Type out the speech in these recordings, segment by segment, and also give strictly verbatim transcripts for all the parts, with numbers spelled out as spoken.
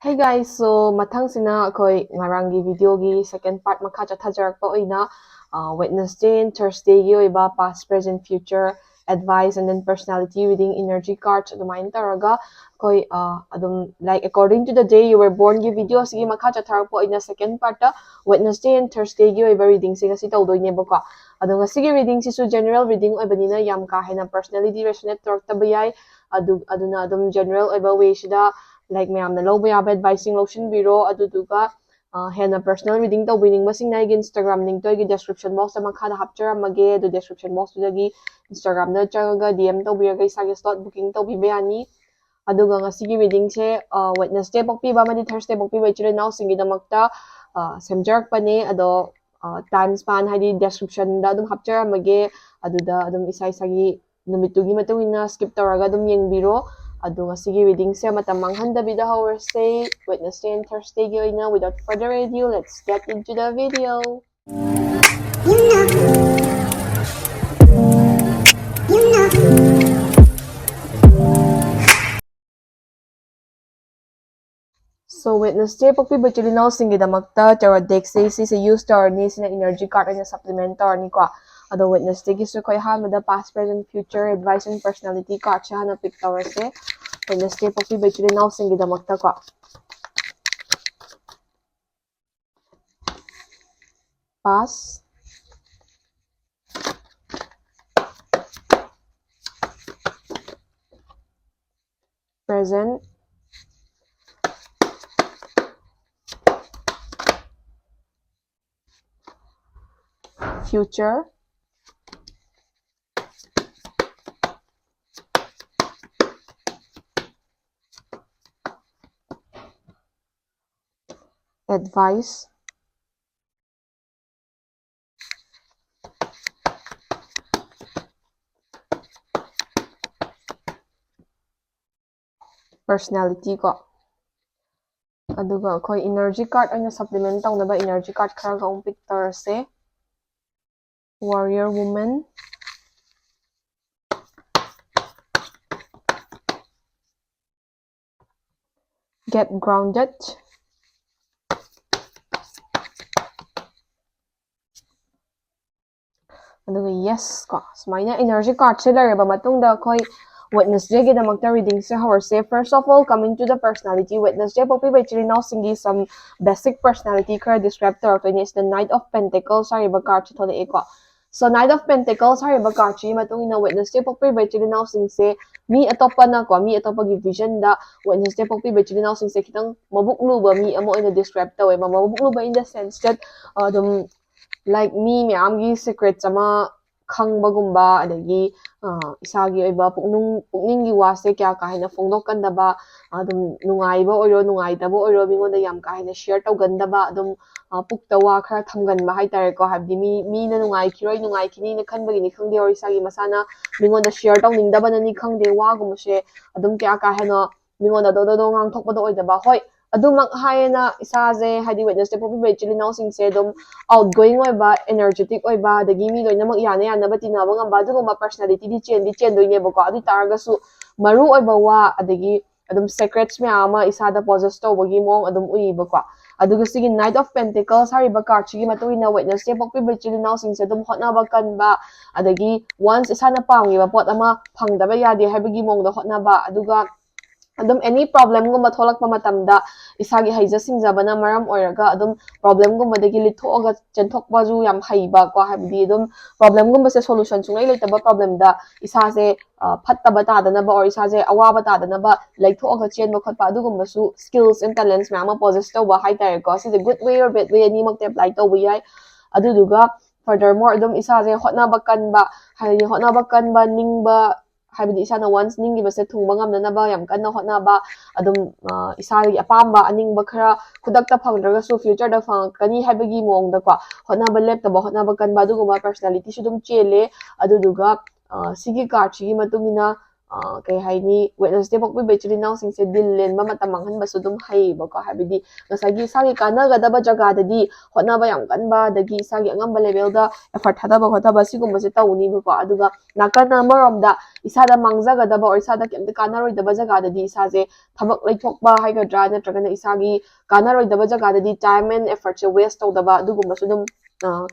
Hey guys, so ꯃꯊꯪꯁꯤꯅ ꯑꯩꯈꯣꯏ ꯉꯔꯥꯡꯒꯤ videoꯒꯤ second part ꯃꯈꯥ ꯆꯠꯊꯖꯔꯛꯄ ꯑꯣꯏꯅ, ꯑ, Wednesday and Thursdayꯒꯤ ꯑꯣꯏꯕ past, present, future advice and then personality reading, energy cards ꯑꯗꯨꯃꯥꯏꯅ ꯇꯧꯔꯒ ꯑꯩꯈꯣꯏ, ꯑ, ꯑꯗꯨꯝ, like, according to the day you were bornꯒꯤ videoꯁꯤꯒꯤ ꯃꯈꯥ ꯆꯠꯊꯔꯛꯄ ꯑꯣꯏꯅ second partꯇ Wednesday and Thursdayꯒꯤ ꯑꯣꯏꯕ readingꯁꯦ ꯉꯁꯤ ꯇꯧꯗꯣꯏꯅꯦꯕꯀꯣ꯫ ꯑꯗꯣ ꯉꯁꯤꯒꯤ readingꯁꯤꯁꯨ general reading ꯑꯣꯏꯕꯅꯤꯅ ꯌꯥꯝ ꯀꯥ ꯍꯦꯟꯅ personality resonate ꯇꯧꯔꯛꯇꯕ ꯌꯥꯏ꯫ ꯑꯗꯨ, ꯑꯗꯨꯅ ꯑꯗꯨꯝ general ꯑꯣꯏꯕ wayꯁꯤꯗ, like, ꯃꯌꯥꯝꯅ ꯂꯧꯕ ꯌꯥꯕ adviceꯁꯤꯡ ꯂꯧꯁꯤꯟꯕꯤꯔꯣ꯫ ꯑꯗꯨꯗꯨꯒ, ꯑ, ꯍꯦꯟꯅ personal reading ꯇꯧꯕꯤꯅꯤꯡꯕꯁꯤꯡꯅ ꯑꯩꯒꯤ Instagram linkꯇꯣ ꯑꯩꯒꯤ description boxꯇ ꯃꯈꯥꯗ ꯍꯥꯞꯆꯔꯝꯃꯒꯦ꯫ ꯑꯗꯨ description boxꯇꯨꯗꯒꯤ Instagramꯗ ꯆꯪꯉꯒ D M ꯇꯧꯕꯤꯔꯒ ꯏꯁꯥꯒꯤ slot booking ꯇꯧꯕꯤꯕ ꯌꯥꯅꯤ꯫ ꯑꯗꯨꯒ ꯉꯁꯤꯒꯤ readingꯁꯦ, ꯑ, Wednesday ꯄꯣꯛꯄꯤꯕ ꯑꯃꯗꯤ Thursday ꯄꯣꯛꯄꯤꯕ ꯏꯆꯤꯜ ꯏꯅꯥꯎꯁꯤꯡꯒꯤꯗꯃꯛꯇ, ꯑ, ꯁꯦꯝꯖꯔꯛꯄꯅꯦ꯫ ꯑꯗꯣ, ꯑ, time span ꯍꯥꯏꯗꯤ descriptionꯗ ꯑꯗꯨꯝ ꯍꯥꯞꯆꯔꯝꯃꯒꯦ꯫ ꯑꯗꯨꯗ ꯑꯗꯨꯝ ꯏꯁꯥ ꯏꯁꯥꯒꯤ ꯅꯨꯃꯤꯠꯇꯨꯒꯤ ꯃꯇꯨꯡ ꯏꯟꯅ skip ꯇꯧꯔꯒ ꯑꯗꯨꯝ ꯌꯦꯡꯕꯤꯔꯣ꯫ ꯑꯗꯣ ꯉꯁꯤꯒꯤ readingꯁꯦ ꯃꯇꯝ ꯃꯥꯡꯍꯟꯗꯕꯤꯗ ꯍꯧꯔꯁꯦ꯫ Wednesday and Thursdayꯒꯤ ꯑꯣꯏꯅ, without further ado, let's get into the video. So, Wednesday ꯄꯣꯛꯄꯤꯕ ꯏꯆꯤꯜ ꯏꯅꯥꯎꯁꯤꯡꯒꯤꯗꯃꯛꯇ tarot deckꯁꯦ ꯁꯤꯁꯦ use ꯇꯧꯔꯅꯤ꯫ ꯁꯤꯅ energy card ꯑꯣꯏꯅ supplement ꯇꯧꯔꯅꯤꯀꯣ꯫ ꯑꯗꯣ Wednesdayꯒꯤꯁꯨ ꯑꯩꯈꯣꯏ ꯑꯍꯥꯟꯕꯗ past, present, future advice and personality cardꯁꯦ ꯍꯥꯟꯅ pick ꯇꯧꯔꯁꯦ꯫ Wednesday ꯄꯣꯛꯄꯤꯕ ꯏꯆꯤꯜ ꯏꯅꯥꯎꯁꯤꯡꯒꯤꯗꯃꯛꯇꯀꯣ꯫ Past, present, future, advice, personality ꯀꯣ꯫ ꯑꯗꯨꯒ ꯑꯩꯈꯣꯏ energy card ꯑꯣꯏꯅ supplement ꯇꯧꯅꯕ energy card ꯈꯔꯒ ꯑꯃꯨꯛ pick ꯇꯧꯔꯁꯦ꯫ Warrior woman, Get grounded. ꯑꯗꯨꯒ yes ꯀꯣ, ꯁꯨꯃꯥꯏꯅ energy cardꯁꯦ ꯂꯩꯔꯕ ꯃꯇꯨꯡꯗ ꯑꯩꯈꯣꯏ Wednesdayꯒꯤꯗꯃꯛꯇ readingꯁꯦ ꯍꯧꯔꯁꯦ꯫ First of all, coming to the personality, Wednesday ꯄꯣꯛꯄꯤꯕ ꯏꯆꯤꯜ ꯏꯅꯥꯎꯁꯤꯡꯒꯤ some basic personality ꯈꯔ describe ꯇꯧꯔꯛꯇꯣꯏꯅꯦ꯫ ꯁꯤꯗ Knight of Pentacles ꯍꯥꯏꯔꯤꯕ cardꯁꯦ ꯊꯣꯛꯂꯛꯑꯦꯀꯣ꯫ So Knight of Pentacles ꯍꯥꯏꯔꯤꯕ cardꯁꯤꯒꯤ ꯃꯇꯨꯡ ꯏꯟꯅ Wednesday ꯄꯣꯛꯄꯤꯕ ꯏꯆꯤꯜ ꯏꯅꯥꯎꯁꯤꯡꯁꯦ ꯃꯤ ꯑꯇꯣꯞꯄꯅꯀꯣ, ꯃꯤ ꯑꯇꯣꯞꯄꯒꯤ visionꯗ Wednesday ꯄꯣꯛꯄꯤꯕ ꯏꯆꯤꯜ ꯏꯅꯥꯎꯁꯤꯡꯁꯦ ꯈꯤꯇꯪ ꯃꯕꯨꯛ ꯂꯨꯕ ꯃꯤ ꯑꯃ ꯑꯣꯏꯅ describe ꯇꯧꯋꯦ꯫ ꯃꯕꯨꯛ ꯂꯨꯕ in the sense that ꯑꯗꯨꯝ like ꯃꯤ ꯃꯌꯥꯝꯒꯤ secret ꯑꯃ ꯈꯪꯕꯒꯨꯝꯕ, ꯑꯗꯒꯤ ꯑ, ꯏꯁꯥꯒꯤ ꯑꯣꯏꯕ ꯄꯨꯛꯅꯤꯡ ꯄꯨꯛꯅꯤꯡꯒꯤ ꯋꯥꯁꯦ ꯀꯌꯥ ꯀꯥ ꯍꯦꯟꯅ ꯐꯣꯡꯗꯣꯛꯀꯟꯗꯕ, ꯑꯗꯨꯝ ꯅꯨꯡꯉꯥꯏꯕ ꯑꯣꯏꯔꯣ ꯅꯨꯡꯉꯥꯏꯇꯕ ꯑꯣꯏꯔꯣ ꯃꯤꯉꯣꯟꯗ ꯌꯥꯝ ꯀꯥ ꯍꯦꯟꯅ share ꯇꯧꯒꯟꯗꯕ, ꯑꯗꯨꯝ ꯑ, ꯄꯨꯛꯇ ꯋꯥ ꯈꯔ ꯊꯝꯒꯟꯕ ꯍꯥꯏꯇꯥꯔꯦꯀꯣ꯫ ꯍꯥꯏꯕꯗꯤ ꯃꯤ ꯃꯤꯅ ꯅꯨꯡꯉꯥꯏꯈꯤꯔꯣꯏ ꯅꯨꯡꯉꯥꯏꯈꯤꯅꯤꯅ ꯈꯟꯕꯒꯤꯅꯤ ꯈꯪꯗꯦ, ꯑꯣꯔ ꯏꯁꯥꯒꯤ ꯃꯁꯥꯅ ꯃꯤꯉꯣꯟꯗ share ꯇꯧꯅꯤꯡꯗꯕꯅꯅꯤ ꯈꯪꯗꯦ, ꯋꯥꯒꯨꯝꯕꯁꯦ ꯑꯗꯨꯝ ꯀꯌꯥ ꯀꯥ ꯍꯦꯟꯅ ꯃꯤꯉꯣꯟꯗ ꯗꯣ ꯗꯣ ꯗꯣ ꯉꯥꯡꯊꯣꯛꯄꯗꯣ ꯑꯣꯏꯗꯕ꯫ ꯍꯣꯏ, ꯑꯗꯨꯃꯛ ꯍꯥꯏꯌꯦꯅ ꯏꯁꯥꯁꯦ, ꯍꯥꯏꯗꯤ Wednesday ꯄꯣꯛꯄꯤꯕ ꯏꯆꯤꯜ ꯏꯅꯥꯎꯁꯤꯡꯁꯦ ꯑꯗꯨꯝ outgoing ꯑꯣꯏꯕ, energetic ꯑꯣꯏꯕ, ꯑꯗꯒꯤ ꯃꯤ ꯂꯣꯏꯅꯃꯛ ꯌꯥꯅ ꯌꯥꯅꯕ ꯇꯤꯟꯅꯕ ꯉꯝꯕ ꯑꯗꯨꯒꯨꯝꯕ personalityꯗꯤ ꯆꯦꯟꯗꯤ ꯆꯦꯟꯗꯣꯏꯅꯦꯕꯀꯣ꯫ ꯑꯗꯨ ꯑꯣꯏ ꯇꯥꯔꯒꯁꯨ ꯃꯔꯨ ꯑꯣꯏꯕ ꯋꯥ, ꯑꯗꯒꯤ ꯑꯗꯨꯝ secrets ꯃꯌꯥꯝ ꯑꯃ ꯏꯁꯥꯗ possess ꯇꯧꯕꯒꯤ ꯃꯑꯣꯡ ꯑꯗꯨꯝ ꯎꯏꯌꯦꯕꯀꯣ꯫ ꯑꯗꯨꯒ ꯁꯤꯒꯤ Knight of Pentacles ꯍꯥꯏꯔꯤꯕ cardꯁꯤꯒꯤ ꯃꯇꯨꯡ ꯏꯟꯅ Wednesday ꯄꯣꯛꯄꯤꯕ ꯏꯆꯤꯜ ꯏꯅꯥꯎꯁꯤꯡꯁꯦ ꯑꯗꯨꯝ ꯍꯣꯠꯅꯕ ꯀꯟꯕ, ꯑꯗꯒꯤ once ꯏꯁꯥꯅ ꯄꯥꯝꯃꯤꯕ ꯄꯣꯠ ꯑꯃ ꯐꯪꯗꯕ ꯌꯥꯗꯦ ꯍꯥꯏꯕꯒꯤ ꯃꯑꯣꯡꯗ ꯍꯣꯠꯅꯕ, ꯑꯗꯨꯒ ꯑꯗꯨꯝ any problemꯒꯨꯝꯕ ꯊꯣꯛꯂꯛꯄ ꯃꯇꯝꯗ ꯏꯁꯥꯒꯤ ꯍꯩꯖ ꯁꯤꯡꯖꯕꯅ ꯃꯔꯝ ꯑꯣꯏꯔꯒ ꯑꯗꯨꯝ problemꯒꯨꯝꯕꯗꯒꯤ ꯂꯤꯠꯊꯣꯛꯑꯒ ꯆꯦꯟꯊꯣꯛꯄꯁꯨ ꯌꯥꯝ ꯍꯩꯕꯀꯣ꯫ ꯍꯥꯏꯕꯗꯤ ꯑꯗꯨꯝ problemꯒꯨꯝꯕꯁꯦ solution ꯁꯨꯡꯂꯩ ꯂꯩꯇꯕ problemꯗ ꯏꯁꯥꯁꯦ ꯑ, ꯐꯠꯇꯕ ꯇꯥꯗꯅꯕ or ꯏꯁꯥꯁꯦ ꯑꯋꯥꯕ ꯇꯥꯗꯅꯕ ꯂꯩꯊꯣꯛꯑꯒ ꯆꯦꯟꯕ ꯈꯣꯠꯄ ꯑꯗꯨꯒꯨꯝꯕꯁꯨ skills and talents ꯃꯌꯥꯝ ꯑꯃ possess ꯇꯧꯕ ꯍꯥꯏꯇꯥꯔꯦꯀꯣ꯫ ꯁꯤꯁꯦ good way or bad way ꯑꯅꯤꯃꯛꯇ apply ꯇꯧꯕ ꯌꯥꯏ꯫ ꯑꯗꯨꯗꯨꯒ furthermore ꯑꯗꯨꯝ ꯏꯁꯥꯁꯦ ꯍꯣꯠꯅꯕ ꯀꯟꯕ, ꯍꯥꯏꯗꯤ ꯍꯣꯠꯅꯕ ꯀꯟꯕ, ꯅꯤꯡꯕ, ꯍꯥꯏꯕꯗꯤ ꯏꯁꯥꯅ once ꯅꯤꯡꯈꯤꯕꯁꯦ ꯊꯨꯡꯕ ꯉꯝꯅꯅꯕ ꯌꯥꯝ ꯀꯟꯅ ꯍꯣꯠꯅꯕ, ꯑꯗꯨꯝ ꯑ, ꯏꯁꯥꯒꯤ ꯑꯄꯥꯝꯕ ꯑꯅꯤꯡꯕ ꯈꯔ ꯈꯨꯗꯛꯇ ꯐꯪꯗ꯭ꯔꯒꯁꯨ futureꯗ ꯐꯪꯉꯛꯀꯅꯤ ꯍꯥꯏꯕꯒꯤ ꯃꯑꯣꯡꯗꯀꯣ ꯍꯣꯠꯅꯕ ꯂꯦꯞꯇꯕ, ꯍꯣꯠꯅꯕ ꯀꯟꯕ ꯑꯗꯨꯒꯨꯝꯕ personalityꯁꯨ ꯑꯗꯨꯝ ꯆꯦꯜꯂꯦ꯫ ꯑꯗꯨꯗꯨꯒ ꯑ, ꯁꯤꯒꯤ cardꯁꯤꯒꯤ ꯃꯇꯨꯡ ꯏꯟꯅ ꯀꯩ ꯍꯥꯏꯅꯤ, ꯋꯦꯠꯅꯁꯗꯦ ꯄꯣꯛꯄꯤꯕ ꯏꯆꯤꯜ ꯏꯅꯥꯎꯁꯤꯡꯁꯦ ꯗꯤꯜ ꯂꯦꯟꯕ ꯃꯇꯝ ꯃꯥꯡꯍꯟꯕꯁꯨ ꯑꯗꯨꯝ ꯍꯩꯌꯦꯕꯀꯣ꯫ ꯍꯥꯏꯕꯗꯤ ꯉꯁꯥꯏꯒꯤ ꯏꯁꯥꯒꯤ ꯀꯥꯟꯅꯒꯗꯕ ꯖꯒꯥꯗꯗꯤ ꯍꯣꯠꯅꯕ ꯌꯥꯝ ꯀꯟꯕ, ꯑꯗꯒꯤ ꯏꯁꯥꯒꯤ ꯑꯉꯝꯕ ꯂꯦꯚꯦꯜꯗ ꯑꯦꯐꯔꯠ ꯊꯥꯗꯕ ꯈꯣꯠꯊꯕ ꯁꯤꯒꯨꯝꯕꯁꯦ ꯇꯧꯅꯤꯕꯀꯣ꯫ ꯑꯗꯨꯒ ꯅꯥꯀꯟ ꯑꯃꯔꯣꯝꯗ ꯏꯁꯥꯗ ꯃꯥꯡꯖꯒꯗꯕ or ꯏꯁꯥꯗ ꯀꯩꯝꯇ ꯀꯥꯟꯅꯔꯣꯏꯗꯕ ꯖꯒꯥꯗꯗꯤ ꯏꯁꯥꯁꯦ ꯊꯕꯛ ꯂꯩꯊꯣꯛꯄ ꯍꯥꯏꯒꯗ꯭ꯔꯥ, ꯅꯠꯇ꯭ꯔꯒꯅ ꯏꯁꯥꯒꯤ ꯀꯥꯟꯅꯔꯣꯏꯗꯕ ꯖꯒꯥꯗꯗꯤ time and effortꯁꯦ waste ꯇꯧꯗꯕ, ꯑꯗꯨꯒꯨꯝꯕꯁꯨ ꯑꯗꯨꯝ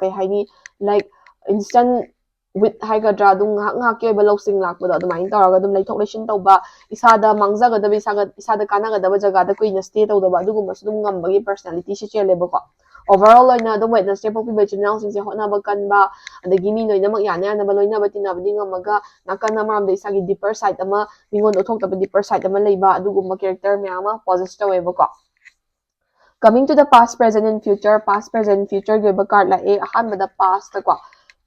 ꯀꯩ ꯍꯥꯏꯅꯤ, like instant with ꯍꯥꯏꯒꯗ꯭ꯔꯥ, ꯑꯗꯨꯝ ꯉꯥꯏꯍꯥꯛ ꯉꯥꯏꯍꯥꯛꯀꯤ ꯑꯣꯏꯕ ꯂꯧꯁꯤꯡ ꯂꯥꯛꯄꯗꯣ ꯑꯗꯨꯃꯥꯏꯅ ꯇꯧꯔꯒ ꯑꯗꯨꯝ ꯂꯩꯊꯣꯛ ꯂꯩꯁꯤꯟ ꯇꯧꯕ, ꯏꯁꯥꯗ ꯃꯥꯡꯖꯒꯗꯕ, ꯏꯁꯥꯒ ꯏꯁꯥꯗ ꯀꯥꯟꯅꯒꯗꯕ ꯖꯒꯥꯗ ꯀꯨꯏꯅ stay ꯇꯧꯗꯕ, ꯑꯗꯨꯒꯨꯝꯕꯁꯨ ꯑꯗꯨꯝ ꯉꯝꯕꯒꯤ personalityꯁꯦ ꯆꯦꯜꯂꯦꯕꯀꯣ꯫ Overall ꯑꯣꯏꯅ ꯑꯗꯨꯝ ꯋꯦꯠꯅꯁꯗꯦ ꯄꯣꯛꯄꯤꯕ ꯏꯆꯤꯜ ꯏꯅꯥꯎꯁꯤꯡꯁꯦ ꯍꯣꯠꯅꯕ ꯀꯟꯕ, ꯑꯗꯒꯤ ꯃꯤ ꯂꯣꯏꯅꯃꯛ ꯌꯥꯅ ꯌꯥꯅꯕ ꯂꯣꯏꯅꯕ ꯇꯤꯟꯅꯕꯗꯤ ꯉꯝꯃꯒ, ꯅꯥꯀꯟ ꯑꯃꯔꯣꯝꯗ ꯏꯁꯥꯒꯤ deeper side ꯑꯃ, ꯃꯤꯉꯣꯟꯗ ꯎꯠꯊꯣꯛꯇꯕ deeper side ꯑꯃ ꯂꯩꯕ, ꯑꯗꯨꯒꯨꯝꯕ character ꯃꯌꯥꯝ ꯑꯃ possess ꯇꯧꯋꯦꯕꯀꯣ꯫ Coming to the past, present and future, past, present, futureꯒꯤ ꯑꯣꯏꯕ card ꯂꯥꯛꯑꯦ꯫ ꯑꯍꯥꯟꯕꯗ pastꯀꯣ,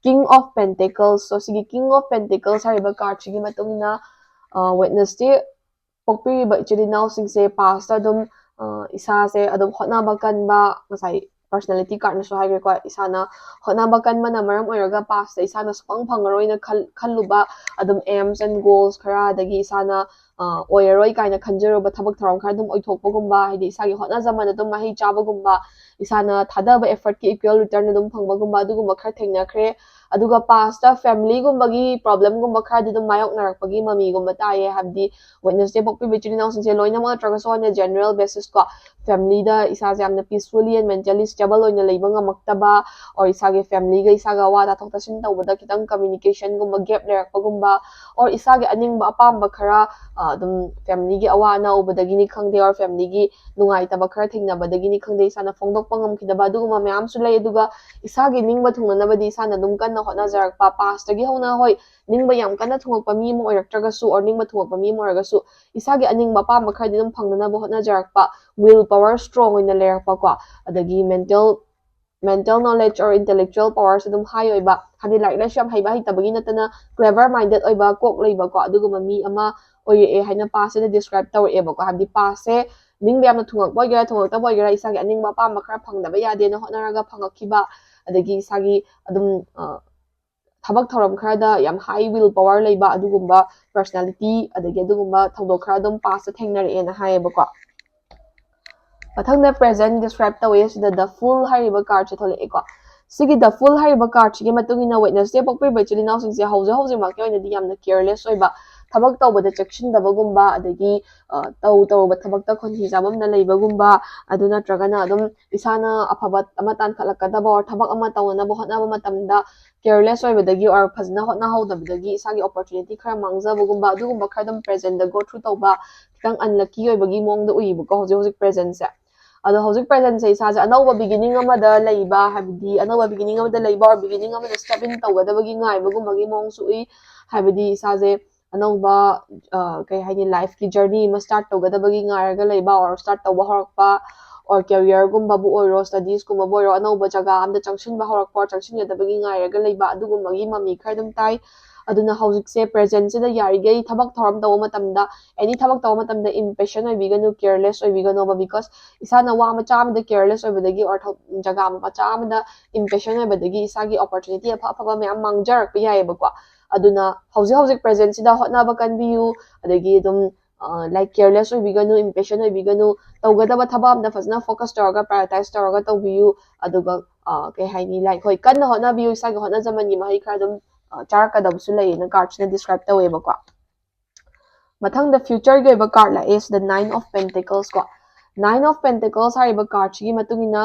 King of Pentacles꯫ So ꯁꯤꯒꯤ King of Pentacles ꯍꯥꯏꯔꯤꯕ cardꯁꯤꯒꯤ ꯃꯇꯨꯡ ꯏꯟꯅ ꯋꯦꯠꯅꯁꯗꯦ ꯄꯣꯛꯄꯤꯔꯤꯕ ꯏꯆꯤꯜ ꯏꯅꯥꯎꯁꯤꯡꯁꯦ pastꯇ ꯑꯗꯨꯝ ꯏꯁꯥꯁꯦ ꯑꯗꯨꯝ ꯍꯣꯠꯅꯕ ꯀꯟꯕ, ꯉꯁꯥꯏ personality cardꯅꯁꯨ ꯍꯥꯏꯈ꯭ꯔꯦꯀꯣ, ꯏꯁꯥꯅ ꯍꯣꯠꯅꯕ ꯀꯟꯕꯅ ꯃꯔꯝ ꯑꯣꯏꯔꯒ pastꯇ ꯏꯁꯥꯅ ꯁꯨꯐꯪ ꯐꯪꯉꯔꯣꯏꯅ ꯈꯜ ꯈꯜꯂꯨꯕ ꯑꯗꯨꯝ aims and goals ꯈꯔ, ꯑꯗꯒꯤ ꯏꯁꯥꯅ ꯑꯣꯏꯔꯔꯣꯏ ꯀꯥꯏꯅ ꯈꯟꯖꯔꯨꯕ ꯊꯕꯛ ꯊꯧꯔꯝ ꯈꯔ ꯑꯗꯨꯝ ꯑꯣꯏꯊꯣꯛꯄꯒꯨꯝꯕ, ꯍꯥꯏꯗꯤ ꯏꯁꯥꯒꯤ ꯍꯣꯠꯅꯖꯃꯟ ꯑꯗꯨꯝ ꯃꯍꯩ ꯆꯥꯕꯒꯨꯝꯕ, ꯏꯁꯥꯅ ꯊꯥꯗꯕ effortꯀꯤ equal return ꯑꯗꯨꯝ ꯐꯪꯕꯒꯨꯝꯕ, ꯑꯗꯨꯒꯨꯝꯕ ꯈꯔ ꯊꯦꯡꯅꯈ꯭ꯔꯦ꯫ ꯑꯗꯨꯒ pastꯇ familyꯒꯨꯝꯕꯒꯤ problemꯒꯨꯝꯕ ꯈꯔꯗꯤ ꯑꯗꯨꯝ ꯃꯥꯌꯣꯛꯅꯔꯛꯄꯒꯤ ꯃꯃꯤꯒꯨꯝꯕ ꯇꯥꯏꯌꯦ꯫ ꯍꯥꯏꯕꯗꯤ ꯋꯦꯠꯅꯁꯗꯦ ꯄꯣꯛꯄꯤꯕ ꯏꯆꯤꯜ ꯏꯅꯥꯎꯁꯤꯡꯁꯦ ꯂꯣꯏꯅꯃꯛ ꯅꯠꯇ꯭ꯔꯒꯁꯨ on a general basis ꯀꯣ, familyꯗ ꯏꯁꯥꯁꯦ ꯌꯥꯝꯅ peacefully and mentally stable ꯑꯣꯏꯅ ꯂꯩꯕ ꯉꯝꯃꯛꯇꯕ, or ꯏꯁꯥꯒꯤ familyꯒ ꯏꯁꯥꯒ ꯋꯥ ꯇꯥꯊꯣꯛ ꯇꯥꯁꯤꯟ ꯇꯧꯕꯗ ꯈꯤꯇꯪ communicationꯒꯨꯝꯕ gap ꯂꯩꯔꯛꯄꯒꯨꯝꯕ, or ꯏꯁꯥꯒꯤ ꯑꯅꯤꯡꯕ ꯑꯄꯥꯝꯕ ꯈꯔ ꯑꯗꯨꯝ familyꯒꯤ ꯑꯋꯥ ꯑꯅꯥ ꯎꯕꯗꯒꯤꯅꯤ ꯈꯪꯗꯦ, or familyꯒꯤ ꯅꯨꯡꯉꯥꯏꯇꯕ ꯈꯔ ꯊꯦꯡꯅꯕꯗꯒꯤꯅꯤ ꯈꯪꯗꯦ, ꯏꯁꯥꯅ ꯐꯣꯡꯗꯣꯛꯄ ꯉꯝꯈꯤꯗꯕ, ꯑꯗꯨꯒꯨꯝꯕ ꯃꯌꯥꯝꯁꯨ ꯂꯩ꯫ ꯑꯗꯨꯒ ꯏꯁꯥꯒꯤ ꯅꯤꯡꯕ ꯊꯨꯡꯅꯅꯕꯗꯤ ꯏꯁꯥꯅ ꯑꯗꯨꯝ ꯀꯟꯅ ꯍꯣꯠꯅꯖꯔꯛꯄ, pastꯇꯒꯤ ꯍꯧꯅ, ꯍꯣꯏ, ꯅꯤꯡꯕ ꯌꯥꯝ ꯀꯟꯅ ꯊꯨꯡꯉꯛꯄ ꯃꯤ ꯑꯃ ꯑꯣꯏꯔꯛꯇ꯭ꯔꯒꯁꯨ, or ꯅꯤꯡꯕ ꯊꯨꯡꯉꯛꯄ ꯃꯤ ꯑꯃ ꯑꯣꯏꯔꯒꯁꯨ, ꯏꯁꯥꯒꯤ ꯑꯅꯤꯡꯕ ꯑꯄꯥꯝꯕ ꯈꯔꯗꯤ ꯑꯗꯨꯝ ꯐꯪꯅꯅꯕ ꯍꯣꯠꯅꯖꯔꯛꯄ, will power strong ꯑꯣꯏꯅ ꯂꯩꯔꯛꯄꯀꯣ, ꯑꯗꯒꯤ mental mental knowledge or intellectual powerꯁꯨ ꯑꯗꯨꯝ high ꯑꯣꯏꯕ, ꯍꯥꯏꯗꯤ ꯂꯥꯏꯔꯤꯛ ꯂꯥꯏꯁꯨ ꯌꯥꯝ ꯍꯩꯕ ꯍꯩꯇꯕꯒꯤ ꯅꯠꯇꯅ clever minded ꯑꯣꯏꯕ, ꯀꯣꯛ ꯂꯩꯕꯀꯣ, ꯑꯗꯨꯒꯨꯝꯕ ꯃꯤ ꯑꯃ ꯑꯣꯏꯔꯛꯑꯦ ꯍꯥꯏꯅ pastꯁꯤꯗ describe ꯇꯧꯔꯛꯑꯦꯕꯀꯣ꯫ ꯍꯥꯏꯕꯗꯤ pastꯁꯦ ꯅꯤꯡꯕ ꯌꯥꯝꯅ ꯊꯨꯡꯉꯛꯄ ꯑꯣꯏꯒꯦꯔꯥ, ꯊꯨꯡꯉꯛꯇꯕ ꯑꯣꯏꯒꯦꯔꯥ, ꯏꯁꯥꯒꯤ ꯑꯅꯤꯡꯕ ꯑꯄꯥꯝꯕ ꯈꯔ ꯐꯪꯗꯕ ꯌꯥꯗꯦꯅ ꯍꯣꯠꯅꯔꯒ ꯐꯪꯉꯛꯈꯤꯕ, ꯑꯗꯒꯤ ꯏꯁꯥꯒꯤ ꯑꯗꯨꯝ ꯊꯕꯛ ꯊꯧꯔꯝ ꯈꯔꯗ ꯌꯥꯝ high will power ꯂꯩꯕ ꯑꯗꯨꯒꯨꯝꯕ personality, ꯑꯗꯒꯤ ꯑꯗꯨꯒꯨꯝꯕ ꯊꯧꯗꯣꯛ ꯈꯔ ꯑꯗꯨꯝ past ꯊꯦꯡꯅꯔꯛꯑꯦꯅ ꯍꯥꯏꯌꯦꯕꯀꯣ꯫ ꯃꯊꯪꯗ present describe ꯇꯧꯋꯦ꯫ ꯁꯤꯗ The Fool ꯍꯥꯏꯔꯤꯕ card ꯁꯦ ꯊꯣꯛꯂꯛꯑꯦꯀꯣ꯫ ꯁꯤꯒꯤ The Fool ꯍꯥꯏꯔꯤꯕ card ꯁꯤꯒꯤ ꯃꯇꯨꯡ ꯏꯟꯅ Wednesday ꯄꯣꯛꯄꯤꯕ ꯏꯆꯤꯜ ꯏꯅꯥꯎꯁꯤꯡꯁꯦ ꯍꯧꯖꯤꯛ ꯍꯧꯖꯤꯛꯃꯛꯀꯤ ꯑꯣꯏꯅꯗꯤ ꯌꯥꯝꯅ careless ꯑꯣꯏꯕ, ꯊꯕꯛ ꯇꯧꯕꯗ ꯆꯦꯛꯁꯤꯟꯗꯕꯒꯨꯝꯕ, ꯑꯗꯒꯤ ꯑ, ꯇꯧ ꯇꯧꯔꯨꯕ ꯊꯕꯛꯇ ꯈꯣꯟꯊꯤ ꯆꯥꯐꯝꯗ ꯂꯩꯕꯒꯨꯝꯕ, ꯑꯗꯨ ꯅꯠꯇ꯭ꯔꯒꯅ ꯑꯗꯨꯝ ꯏꯁꯥꯅ ꯑꯐꯕ ꯑꯃ ꯇꯥꯟꯈꯠꯂꯛꯀꯗꯕ or ꯊꯕꯛ ꯑꯃ ꯇꯧꯅꯅꯕ ꯍꯣꯠꯅꯕ ꯃꯇꯝꯗ careless ꯑꯣꯏꯕꯗꯒꯤ or ꯐꯖꯅ ꯍꯣꯠꯅꯍꯧꯗꯕꯗꯒꯤ ꯏꯁꯥꯒꯤ opportunity ꯈꯔ ꯃꯥꯡꯖꯕꯒꯨꯝꯕ, ꯑꯗꯨꯒꯨꯝꯕ ꯈꯔ ꯑꯗꯨꯝ present ꯗ go through ꯇꯧꯕ, ꯈꯤꯇꯪ unlucky ꯑꯣꯏꯕꯒꯤ ꯃꯑꯣꯡꯗ ꯎꯏꯌꯦꯕꯀꯣ ꯍꯧꯖꯤꯛ ꯍꯧꯖꯤꯛ present ꯁꯦ꯫ ꯑꯗꯣ ꯍꯧꯖꯤꯛ present ꯁꯦ ꯏꯁꯥꯁꯦ ꯑꯅꯧꯕ beginning ꯑꯃꯗ ꯂꯩꯕ, ꯍꯥꯏꯕꯗꯤ ꯑꯅꯧꯕ beginning ꯑꯃꯗ ꯂꯩꯕ or beginning ꯑꯃꯗ step in ꯇꯧꯒꯗꯕꯒꯤ ꯉꯥꯏꯕꯒꯨꯝꯕꯒꯤ ꯃꯑꯣꯡꯁꯨ ꯎꯏ꯫ ꯍꯥꯏꯕꯗꯤ ꯏꯁꯥꯁꯦ ꯑꯅꯧꯕ, ꯑ, ꯀꯩ ꯍꯥꯏꯅꯤ, life ꯀꯤ journey ꯑꯃ start ꯇꯧꯒꯗꯕꯒꯤ ꯉꯥꯏꯔꯒ ꯂꯩꯕ or start ꯇꯧꯕ ꯍꯧꯔꯛꯄ, or career ꯒꯨꯝꯕꯕꯨ ꯑꯣꯏꯔꯣ, studies ꯀꯨꯝꯕꯕꯨ ꯑꯣꯏꯔꯣ, ꯑꯅꯧꯕ ꯖꯒꯥ ꯑꯃꯗ ꯆꯪꯁꯤꯟꯕ ꯍꯧꯔꯛꯄ or ꯆꯪꯁꯤꯟꯒꯗꯕꯒꯤ ꯉꯥꯏꯔꯒ ꯂꯩꯕ, ꯑꯗꯨꯒꯨꯝꯕꯒꯤ ꯃꯃꯤ ꯈꯔ ꯑꯗꯨꯝ ꯇꯥꯏ꯫ ꯑꯗꯨꯅ ꯍꯧꯖꯤꯛꯁꯦ present ꯁꯤꯗ ꯌꯥꯔꯤꯈꯩ ꯊꯕꯛ ꯊꯧꯔꯝ ꯇꯧꯕ ꯃꯇꯝꯗ, any ꯊꯕꯛ ꯇꯧꯕ ꯃꯇꯝꯗ impatient ꯑꯣꯏꯕꯤꯒꯅꯨ, careless ꯑꯣꯏꯕꯤꯒꯅꯣꯕ, because ꯏꯁꯥꯅ ꯋꯥ ꯃꯆꯥ ꯑꯃꯗ careless ꯑꯣꯏꯕꯗꯒꯤ or ꯊ-, ꯖꯒꯥ ꯃꯆꯥ ꯑꯃꯗ impatient ꯑꯣꯏꯕꯗꯒꯤ ꯏꯁꯥꯒꯤ opportunity ꯑꯐ ꯑꯐꯕ ꯃꯌꯥꯝ ꯃꯥꯡꯖꯔꯛꯄ ꯌꯥꯏꯌꯦꯕꯀꯣ꯫ ꯑꯗꯨꯅ ꯍꯧꯖꯤꯛ ꯍꯧꯖꯤꯛ present ꯁꯤꯗ ꯍꯣꯠꯅꯕ ꯀꯟꯕꯤꯌꯨ, ꯑꯗꯒꯤ ꯑꯗꯨꯝ, ꯑ, like, careless ꯑꯣꯏꯕꯤꯒꯅꯨ, impatient ꯑꯣꯏꯕꯤꯒꯅꯨ, ꯇꯧꯒꯗꯕ ꯊꯕꯛ ꯑꯝꯗ ꯐꯖꯅ focus ꯇꯧꯔꯒ, prioritize ꯇꯧꯔꯒ ꯇꯧꯕꯤꯌꯨ꯫ ꯑꯗꯨꯒ, ꯑ, ꯀꯩ ꯍꯥꯏꯅꯤ, like, ꯍꯣꯏ, ꯀꯟꯅ ꯍꯣꯠꯅꯕꯤꯌꯨ, ꯏꯁꯥꯒꯤ ꯍꯣꯠꯅꯖꯃꯟꯒꯤ ꯃꯍꯩ ꯈꯔ ꯑꯗꯨꯝ, ꯑ, ꯆꯥꯔꯛꯀꯗꯕꯁꯨ ꯂꯩꯌꯦꯅ card ꯁꯤꯅ describe ꯇꯧꯋꯦꯕꯀꯣ꯫ ꯃꯊꯪꯗ future ꯒꯤ ꯑꯣꯏꯕ card ꯂꯥꯛꯑꯦ, ꯁꯤꯗ Nine of Pentacles ꯀꯣ꯫ Nine of Pentacles ꯍꯥꯏꯔꯤꯕ card ꯁꯤꯒꯤ ꯃꯇꯨꯡ ꯏꯟꯅ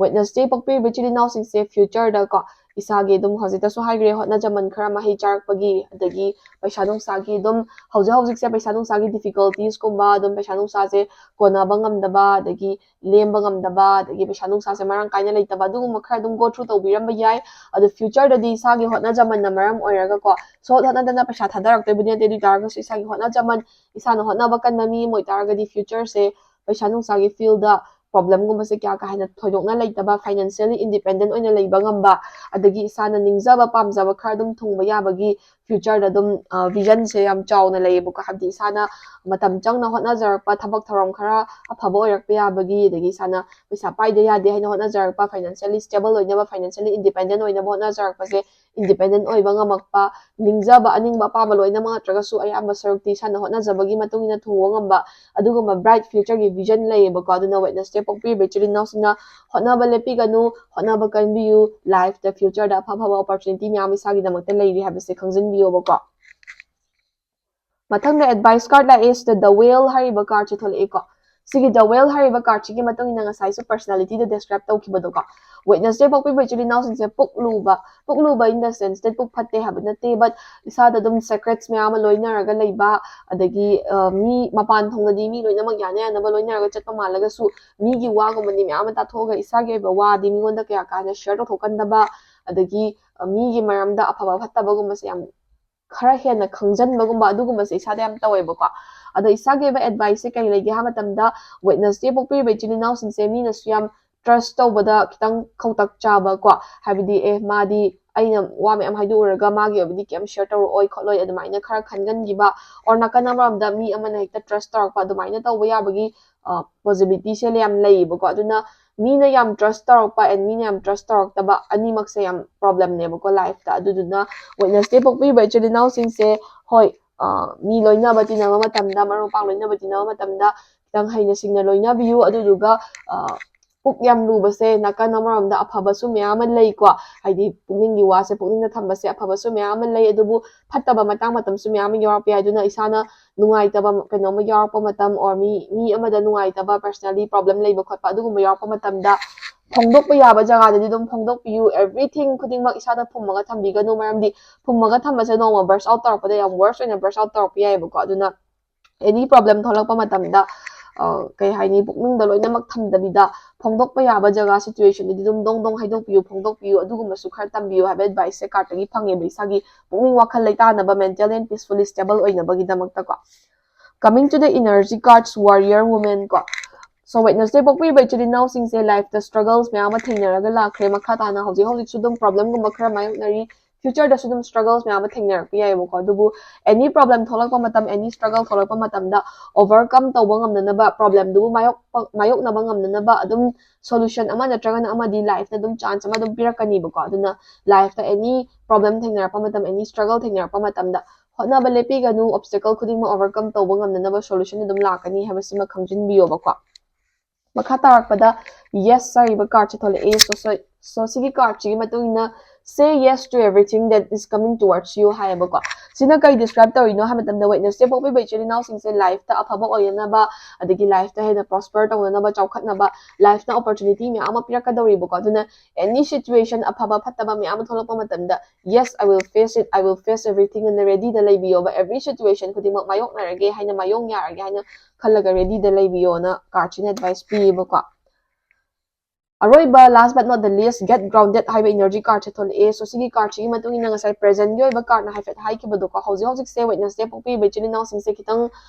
Wednesday ꯄꯣꯛꯄꯤꯔꯤꯕ ꯏꯆꯤꯜ ꯏꯅꯥꯎꯁꯤꯡꯁꯦ future ꯗ ꯀꯣ, ꯏꯁꯥꯒꯤ ꯑꯗꯨꯝ ꯍꯧꯖꯤꯛꯇꯁꯨ ꯍꯥꯏꯈ꯭ꯔꯦ, ꯍꯣꯠꯅꯖꯃꯟ ꯈꯔ ꯃꯍꯩ ꯆꯥꯔꯛꯄꯒꯤ, ꯑꯗꯒꯤ ꯄꯩꯁꯥ ꯅꯨꯡꯁꯥꯒꯤ ꯑꯗꯨꯝ ꯍꯧꯖꯤꯛ ꯍꯧꯖꯤꯛꯁꯦ ꯄꯩꯁꯥ ꯅꯨꯡꯁꯥꯒꯤ difficulties ꯀꯨꯝꯕ, ꯑꯗꯨꯝ ꯄꯩꯁꯥ ꯅꯨꯡꯁꯥꯁꯦ ꯀꯣꯟꯅꯕ ꯉꯝꯗꯕ, ꯑꯗꯒꯤ ꯂꯦꯝꯕ ꯉꯝꯗꯕ, ꯑꯗꯒꯤ ꯄꯩꯁꯥ ꯅꯨꯡꯁꯥꯁꯦ ꯃꯔꯥꯡ ꯀꯥꯏꯅ ꯂꯩꯇꯕ, ꯑꯗꯨꯒꯨꯝꯕ ꯈꯔ ꯑꯗꯨꯝ go through ꯇꯧꯕꯤꯔꯝꯕ ꯌꯥꯏ꯫ ꯑꯗꯨ future ꯗꯗꯤ ꯏꯁꯥꯒꯤ ꯍꯣꯠꯅꯖꯃꯟꯅ ꯃꯔꯝ ꯑꯣꯏꯔꯒ ꯀꯣ, ꯁꯣꯠ ꯍꯣꯠꯅꯗꯅ ꯄꯩꯁꯥ ꯊꯥꯗꯔꯛꯇꯣꯏꯕꯨꯗꯤ ꯅꯠꯇꯦ, ꯑꯗꯨ ꯑꯣꯏ ꯇꯥꯔꯒꯁꯨ ꯏꯁꯥꯒꯤ ꯍꯣꯠꯅꯖꯃꯟ, ꯏꯁꯥꯅ ꯍꯣꯠꯅꯕ ꯀꯟꯕ ꯃꯤ ꯑꯃ ꯑꯣꯏꯇꯥꯔꯒꯗꯤ future ꯁꯦ ꯄꯩꯁꯥ ꯅꯨꯡꯁꯥꯒꯤ field ꯗ problem ꯒꯨꯝꯕꯁꯦ ꯀꯌꯥ ꯀꯥ ꯍꯦꯟꯅ ꯊꯣꯏꯗꯣꯛꯅ ꯂꯩꯇꯕ, financially independent ꯑꯣꯏꯅ ꯂꯩꯕ ꯉꯝꯕ, ꯑꯗꯒꯤ ꯏꯁꯥꯅ ꯅꯤꯡꯖꯕ ꯄꯥꯝꯖꯕ ꯈꯔ ꯑꯗꯨꯝ ꯊꯨꯡꯕ ꯌꯥꯕꯒꯤ future ꯗ ꯑꯗꯨꯝ, ꯑ, vision ꯁꯦ ꯌꯥꯝ ꯆꯥꯎꯅ ꯂꯩꯌꯦꯕꯀꯣ꯫ ꯍꯥꯏꯕꯗꯤ ꯏꯁꯥꯅ ꯃꯇꯝ ꯆꯪꯅ ꯍꯣꯠꯅꯖꯔꯛꯄ ꯊꯕꯛ ꯊꯧꯔꯝ ꯈꯔ ꯑꯐꯕ ꯑꯣꯏꯔꯛꯄ ꯌꯥꯕꯒꯤ, ꯑꯗꯒꯤ ꯏꯁꯥꯅ ꯄꯩꯁꯥ ꯄꯥꯏꯗ ꯌꯥꯗꯦ ꯍꯥꯏꯅ ꯍꯣꯠꯅꯖꯔꯛꯄ, financially stable ꯑꯣꯏꯅꯕ, financially independent ꯑꯣꯏꯅꯕ ꯍꯣꯠꯅꯖꯔꯛꯄꯁꯦ independent ꯑꯣꯏꯕ ꯉꯝꯃꯛꯄ, ꯅꯤꯡꯖꯕ ꯑꯅꯤꯡꯕ ꯑꯄꯥꯝꯕ ꯂꯣꯏꯅꯃꯛ ꯅꯠꯇ꯭ꯔꯒꯁꯨ ꯑꯌꯥꯝꯕ ꯁꯔꯨꯛꯇꯤ ꯏꯁꯥꯅ ꯍꯣꯠꯅꯖꯕꯒꯤ ꯃꯇꯨꯡ ꯏꯟꯅ ꯊꯨꯡꯕ ꯉꯝꯕ, ꯑꯗꯨꯒꯨꯝꯕ bright futureꯒꯤ vision ꯂꯩꯌꯦꯕꯀꯣ꯫ ꯑꯗꯨꯅ Wednesday ꯄꯣꯛꯄꯤꯔꯤꯕ ꯏꯆꯤꯜ ꯏꯅꯥꯎꯁꯤꯡꯅ ꯍꯣꯠꯅꯕ ꯂꯦꯞꯄꯤꯒꯅꯨ, ꯍꯣꯠꯅꯕ ꯀꯟꯕꯤꯌꯨ, lifeꯇ futureꯗ ꯑꯐ ꯑꯐꯕ opportunity ꯃꯌꯥꯝ ꯏꯁꯥꯒꯤꯗꯃꯛꯇ ꯂꯩꯔꯤ ꯍꯥꯏꯕꯁꯦ ꯈꯪꯖꯤꯟꯕꯤꯌꯣꯕꯀꯣ꯫ ꯃꯊꯪꯗ advice card ꯂꯥꯛꯑꯦ꯫ ꯁꯤꯗ The Wheel ꯍꯥꯏꯔꯤꯕ cardꯁꯦ ꯊꯣꯛꯂꯛꯑꯦꯀꯣ꯫ ꯁꯤꯒꯤ The Wheel ꯍꯥꯏꯔꯤꯕ cardꯁꯤꯒꯤ ꯃꯇꯨꯡ ꯏꯟꯅ ꯉꯁꯥꯏꯁꯨ personalityꯗ describe ꯇꯧꯈꯤꯕꯗꯣꯀꯣ, Wednesday ꯄꯣꯛꯄꯤꯕ ꯏꯆꯤꯜ ꯏꯅꯥꯎꯁꯤꯡꯁꯦ ꯄꯨꯛ ꯂꯨꯕ, ꯄꯨꯛ ꯂꯨꯕ in the sense that ꯄꯨꯛ ꯐꯠꯇꯦ ꯍꯥꯏꯕ ꯅꯠꯇꯦ, but ꯏꯁꯥꯗ ꯑꯗꯨꯝ secrets ꯃꯌꯥꯝ ꯑꯃ ꯂꯣꯏꯅꯔꯒ ꯂꯩꯕ, ꯑꯗꯒꯤ ꯑ, ꯃꯤ ꯃꯄꯥꯟ ꯊꯣꯡꯗꯗꯤ ꯃꯤ ꯂꯣꯏꯅꯃꯛ ꯌꯥꯅ ꯌꯥꯅꯕ ꯂꯣꯏꯅꯔꯒ ꯆꯠꯄ ꯃꯥꯜꯂꯒꯁꯨ ꯃꯤꯒꯤ ꯋꯥꯒꯨꯝꯕꯗꯤ ꯃꯌꯥꯝ ꯑꯃ ꯇꯥꯊꯣꯛꯑꯒ ꯏꯁꯥꯒꯤ ꯑꯣꯏꯕ ꯋꯥꯗꯤ ꯃꯤꯉꯣꯟꯗ ꯀꯌꯥ ꯀꯥ ꯍꯦꯟꯅ share ꯇꯧꯊꯣꯛꯀꯟꯗꯕ, ꯑꯗꯒꯤ ꯑ, ꯃꯤꯒꯤ ꯃꯔꯝꯗ ꯑꯐꯕ ꯐꯠꯇꯕꯒꯨꯝꯕꯁꯦ ꯌꯥꯝ ꯈꯔ ꯍꯦꯟꯅ ꯈꯪꯖꯟꯕꯒꯨꯝꯕ ꯑꯗꯨꯒꯨꯝꯕꯁꯦ ꯏꯁꯥꯗ ꯌꯥꯝ ꯇꯧꯋꯦꯕꯀꯣ꯫ ꯑꯗꯣ ꯏꯁꯥꯒꯤ ꯑꯣꯏꯕ adviceꯁꯦ ꯀꯔꯤ ꯂꯩꯒꯦ ꯍꯥꯏꯕ ꯃꯇꯝꯗ, Wednesday ꯄꯣꯛꯄꯤꯔꯤꯕ ꯏꯆꯤꯜ ꯏꯅꯥꯎꯁꯤꯡꯁꯦ ꯃꯤꯅꯁꯨ ꯌꯥꯝ trust ꯇꯧꯕꯗ ꯈꯤꯇꯪ ꯈꯧꯇꯛ ꯆꯥꯕꯀꯣ, ꯍꯥꯏꯕꯗꯤ ꯑꯦ ꯃꯥꯗꯤ ꯑꯩꯅ ꯋꯥ ꯃꯌꯥꯝ ꯍꯥꯏꯗꯣꯛꯎꯔꯒ ꯃꯥꯒꯤ ꯑꯣꯏꯕꯗꯤ ꯀꯩꯝ share ꯇꯧꯔꯛꯑꯣꯏ ꯈꯣꯠꯂꯣꯏ ꯑꯗꯨꯃꯥꯏꯅ ꯈꯔ ꯈꯟꯒꯟꯈꯤꯕ, or ꯅꯥꯀꯟ ꯑꯃꯔꯣꯝꯗ ꯃꯤ ꯑꯃꯅ ꯍꯦꯛꯇ trust ꯇꯧꯔꯛꯄ ꯑꯗꯨꯃꯥꯏꯅ ꯇꯧꯕ ꯌꯥꯕꯒꯤ ꯑ, possibilityꯁꯦ ꯌꯥꯝ ꯂꯩꯌꯦꯕꯀꯣ꯫ ꯑꯗꯨꯅ ꯃꯤꯅ ꯌꯥꯝ trust ꯇꯧꯔꯛꯄ and ꯃꯤꯅ ꯌꯥꯝ trust ꯇꯧꯔꯛꯇꯕ ꯑꯅꯤꯃꯛꯁꯦ ꯌꯥꯝ problemꯅꯦꯕꯀꯣ lifeꯇ꯫ ꯑꯗꯨꯗꯨꯅ Wednesday ꯄꯣꯛꯄꯤꯕ ꯏꯆꯤꯜ ꯏꯅꯥꯎꯁꯤꯡꯁꯦ, ꯍꯣꯏ, ꯑ, ꯃꯤ ꯂꯣꯏꯅꯕ ꯇꯤꯟꯅꯕ ꯃꯇꯝꯗ, ꯃꯔꯨꯞ ꯃꯄꯥꯡ ꯂꯣꯏꯅꯕ ꯇꯤꯟꯅꯕ ꯃꯇꯝꯗ ꯈꯤꯇꯪ ꯍꯩꯅ ꯁꯤꯡꯅ ꯂꯣꯏꯅꯕꯤꯌꯨ꯫ ꯑꯗꯨꯗꯨꯒ, ꯑ, ꯄꯨꯛ ꯌꯥꯝ ꯂꯨꯕꯁꯦ ꯅꯥꯀꯟ ꯑꯃꯔꯣꯝꯗ ꯑꯐꯕꯁꯨ ꯃꯌꯥꯝ ꯑꯃ ꯂꯩꯀꯣ, ꯍꯥꯏꯗꯤ ꯄꯨꯛꯅꯤꯡꯒꯤ ꯋꯥꯁꯦ ꯄꯨꯛꯅꯤꯡꯗ ꯊꯝꯕꯁꯦ ꯑꯐꯕꯁꯨ ꯃꯌꯥꯝ ꯑꯃ ꯂꯩ, ꯑꯗꯨꯕꯨ ꯐꯠꯇꯕ ꯃꯇꯥꯡ ꯃꯇꯝꯁꯨ ꯃꯌꯥꯝ ꯑꯃ ꯌꯥꯎꯔꯛꯄ ꯌꯥꯏ꯫ ꯑꯗꯨꯅ ꯏꯁꯥꯅ ꯅꯨꯡꯉꯥꯏꯇꯕ ꯀꯩꯅꯣꯝꯃ ꯌꯥꯎꯔꯛꯄ ꯃꯇꯝ, or ꯃꯤ, ꯃꯤ ꯑꯃꯗ ꯅꯨꯡꯉꯥꯏꯇꯕ, personally problem ꯂꯩꯕ ꯈꯣꯠꯄ ꯑꯗꯨꯒꯨꯝꯕ ꯌꯥꯎꯔꯛꯄ ꯃꯇꯝꯗ ꯐꯣꯡꯗꯣꯛꯄ ꯌꯥꯕ ꯖꯒꯥꯗꯗꯤ ꯑꯗꯨꯝ ꯐꯣꯡꯗꯣꯛꯄꯤꯌꯨ꯫ Everything ꯈꯨꯗꯤꯡꯃꯛ ꯏꯁꯥꯗ ꯐꯨꯝꯃꯒ ꯊꯝꯕꯤꯒꯅꯨ, ꯃꯔꯝꯗꯤ ꯐꯨꯝꯃꯒ ꯊꯝꯕꯁꯦ ꯅꯣꯡꯃ burst out ꯇꯧꯔꯛꯄꯗ ꯌꯥꯝ worse ꯑꯣꯏꯅ burst out ꯇꯧꯔꯛꯄ ꯌꯥꯏꯑꯕꯀꯣ꯫ ꯑꯗꯨꯅ any problem ꯊꯣꯛꯂꯛꯄ ꯃꯇꯝꯗ, ꯑ, ꯀꯩ ꯍꯥꯏꯅꯤ, ꯄꯨꯛꯅꯤꯡꯗ ꯂꯣꯏꯅꯃꯛ ꯊꯝꯗꯕꯤꯗ ꯐꯣꯡꯗꯣꯛꯄ ꯌꯥꯕ ꯖꯒꯥ situationꯗꯗꯤ ꯑꯗꯨꯝ ꯗꯣꯡ ꯗꯣꯡ ꯍꯥꯏꯗꯣꯛꯄꯤꯌꯨ, ꯐꯣꯡꯗꯣꯛꯄꯤꯌꯨ, ꯑꯗꯨꯒꯨꯝꯕꯁꯨ ꯈꯔ ꯇꯝꯕꯤꯌꯨ ꯍꯥꯏꯕ adviceꯁꯦ cardꯇꯒꯤ ꯐꯪꯉꯦꯕ, ꯏꯁꯥꯒꯤ ꯄꯨꯛꯅꯤꯡ ꯋꯥꯈꯜ ꯂꯩꯇꯥꯅꯕ, mentally and peacefully stable ꯑꯣꯏꯅꯕꯒꯤꯗꯃꯛꯇꯀꯣ꯫ Coming to the energy cards, Warrior Woman ꯀꯣ꯫ So Wednesday ꯄꯣꯛꯄꯤꯕ ꯏꯆꯤꯜ ꯏꯅꯥꯎꯁꯤꯡꯁꯦ lifeꯇ struggles ꯃꯌꯥꯝ ꯑꯃ ꯊꯦꯡꯅꯔꯒ ꯂꯥꯛꯈ꯭ꯔꯦ꯫ ꯃꯈꯥ ꯇꯥꯅ ꯍꯧꯖꯤꯛ ꯍꯧꯖꯤꯛꯁꯨ ꯑꯗꯨꯝ problemꯒꯨꯝꯕ ꯈꯔ ꯃꯥꯌꯣꯛꯅꯔꯤ, future ꯗꯁꯨ ꯑꯗꯨꯝ struggles ꯃꯌꯥꯝ ꯑꯃ ꯊꯦꯡꯅꯔꯛꯄ ꯌꯥꯏꯌꯦꯕꯀꯣ꯫ ꯑꯗꯨꯕꯨ any problem ꯊꯣꯛꯂꯛꯄ ꯃꯇꯝ, any struggle ꯊꯣꯛꯂꯛꯄ ꯃꯇꯝꯗ overcome ꯇꯧꯕ ꯉꯝꯅꯅꯕ, problem ꯗꯨꯕꯨ ꯃꯥꯌꯣꯛꯄ ꯃꯥꯌꯣꯛꯅꯕ ꯉꯝꯅꯅꯕ ꯑꯗꯨꯝ solution ꯑꯃ ꯅꯠꯇ꯭ꯔꯒꯅ ꯑꯃꯗꯤ life ꯅ ꯑꯗꯨꯝ chance ꯑꯃ ꯑꯗꯨꯝ ꯄꯤꯔꯛꯀꯅꯤꯕꯀꯣ꯫ ꯑꯗꯨꯅ life ꯇ any problem ꯊꯦꯡꯅꯔꯛꯄ ꯃꯇꯝ, any struggle ꯊꯦꯡꯅꯔꯛꯄ ꯃꯇꯝꯗ ꯍꯣꯠꯅꯕ ꯂꯦꯞꯄꯤꯒꯅꯨ, obstacle ꯈꯨꯗꯤꯡꯃꯛ overcome ꯇꯧꯕ ꯉꯝꯅꯅꯕ solution ꯑꯗꯨꯝ ꯂꯥꯛꯀꯅꯤ ꯍꯥꯏꯕꯁꯤꯃ ꯈꯪꯖꯤꯟꯕꯤꯌꯣꯕꯀꯣ꯫ ꯃꯈꯥ ꯇꯥꯔꯛꯄꯗ yes ꯍꯥꯏꯔꯤꯕ card ꯁꯦ ꯊꯣꯛꯂꯛꯑꯦ꯫ So, so, so ꯁꯤꯒꯤ card ꯁꯤꯒꯤ ꯃꯇꯨꯡ ꯏꯟꯅ say yes to everything that is coming towards you ꯍꯥꯏꯌꯦꯕꯀꯣ꯫ ꯁꯤꯅ ꯀꯩ describe ꯇꯧꯔꯤꯅꯣ ꯍꯥꯏꯕ ꯃꯇꯝꯗ, Wednesday ꯄꯣꯛꯄꯤꯕ ꯏꯆꯤꯜ ꯏꯅꯥꯎꯁꯤꯡꯁꯦ life ꯇ ꯑꯐꯕ ꯑꯣꯏꯅꯅꯕ, ꯑꯗꯒꯤ life ꯇ ꯍꯦꯟꯅ prosper ꯇꯧꯅꯅꯕ, ꯆꯥꯎꯈꯠꯅꯕ, life ꯅ opportunity ꯃꯌꯥꯝ ꯑꯃ ꯄꯤꯔꯛꯀꯗꯧꯔꯤꯕꯀꯣ꯫ ꯑꯗꯨꯅ any situation, ꯑꯐꯕ ꯐꯠꯇꯕ ꯃꯌꯥꯝ ꯑꯃ ꯊꯣꯛꯂꯛꯄ ꯃꯇꯝꯗ, yes, I will face it, I will face everything ꯑꯅ ready ꯗ ꯂꯩꯕꯤꯌꯣꯕ꯫ Every situation ꯈꯨꯗꯤꯡꯃꯛ ꯃꯥꯌꯣꯛꯅꯔꯒꯦ ꯍꯥꯏꯅ, ꯃꯥꯌꯣꯛ ꯌꯥꯔꯒꯦ ꯍꯥꯏꯅ ꯈꯜꯂꯒ ready ꯗ ꯂꯩꯕꯤꯌꯣꯅ card ꯁꯤꯅ advice ꯄꯤꯌꯦꯕꯀꯣ꯫ ꯑꯔꯣꯏꯕ, last but not the least, get grounded ꯍꯥꯏꯕ energy card ꯁꯦ ꯊꯣꯛꯂꯛꯑꯦ꯫ So ꯁꯤꯒꯤ card ꯁꯤꯒꯤ ꯃꯇꯨꯡ ꯏꯟꯅ ꯉꯁꯥꯏ present ꯀꯤ ꯑꯣꯏꯕ card ꯅ ꯍꯥꯏꯐꯦꯠ ꯍꯥꯏꯈꯤꯕꯗꯣꯀꯣ, ꯍꯧꯖꯤꯛ ꯍꯧꯖꯤꯛꯁꯦ Wednesday ꯄꯣꯛꯄꯤꯕ ꯏꯆꯤꯜ ꯏꯅꯥꯎꯁꯤꯡꯁꯦ ꯈꯤꯇꯪ,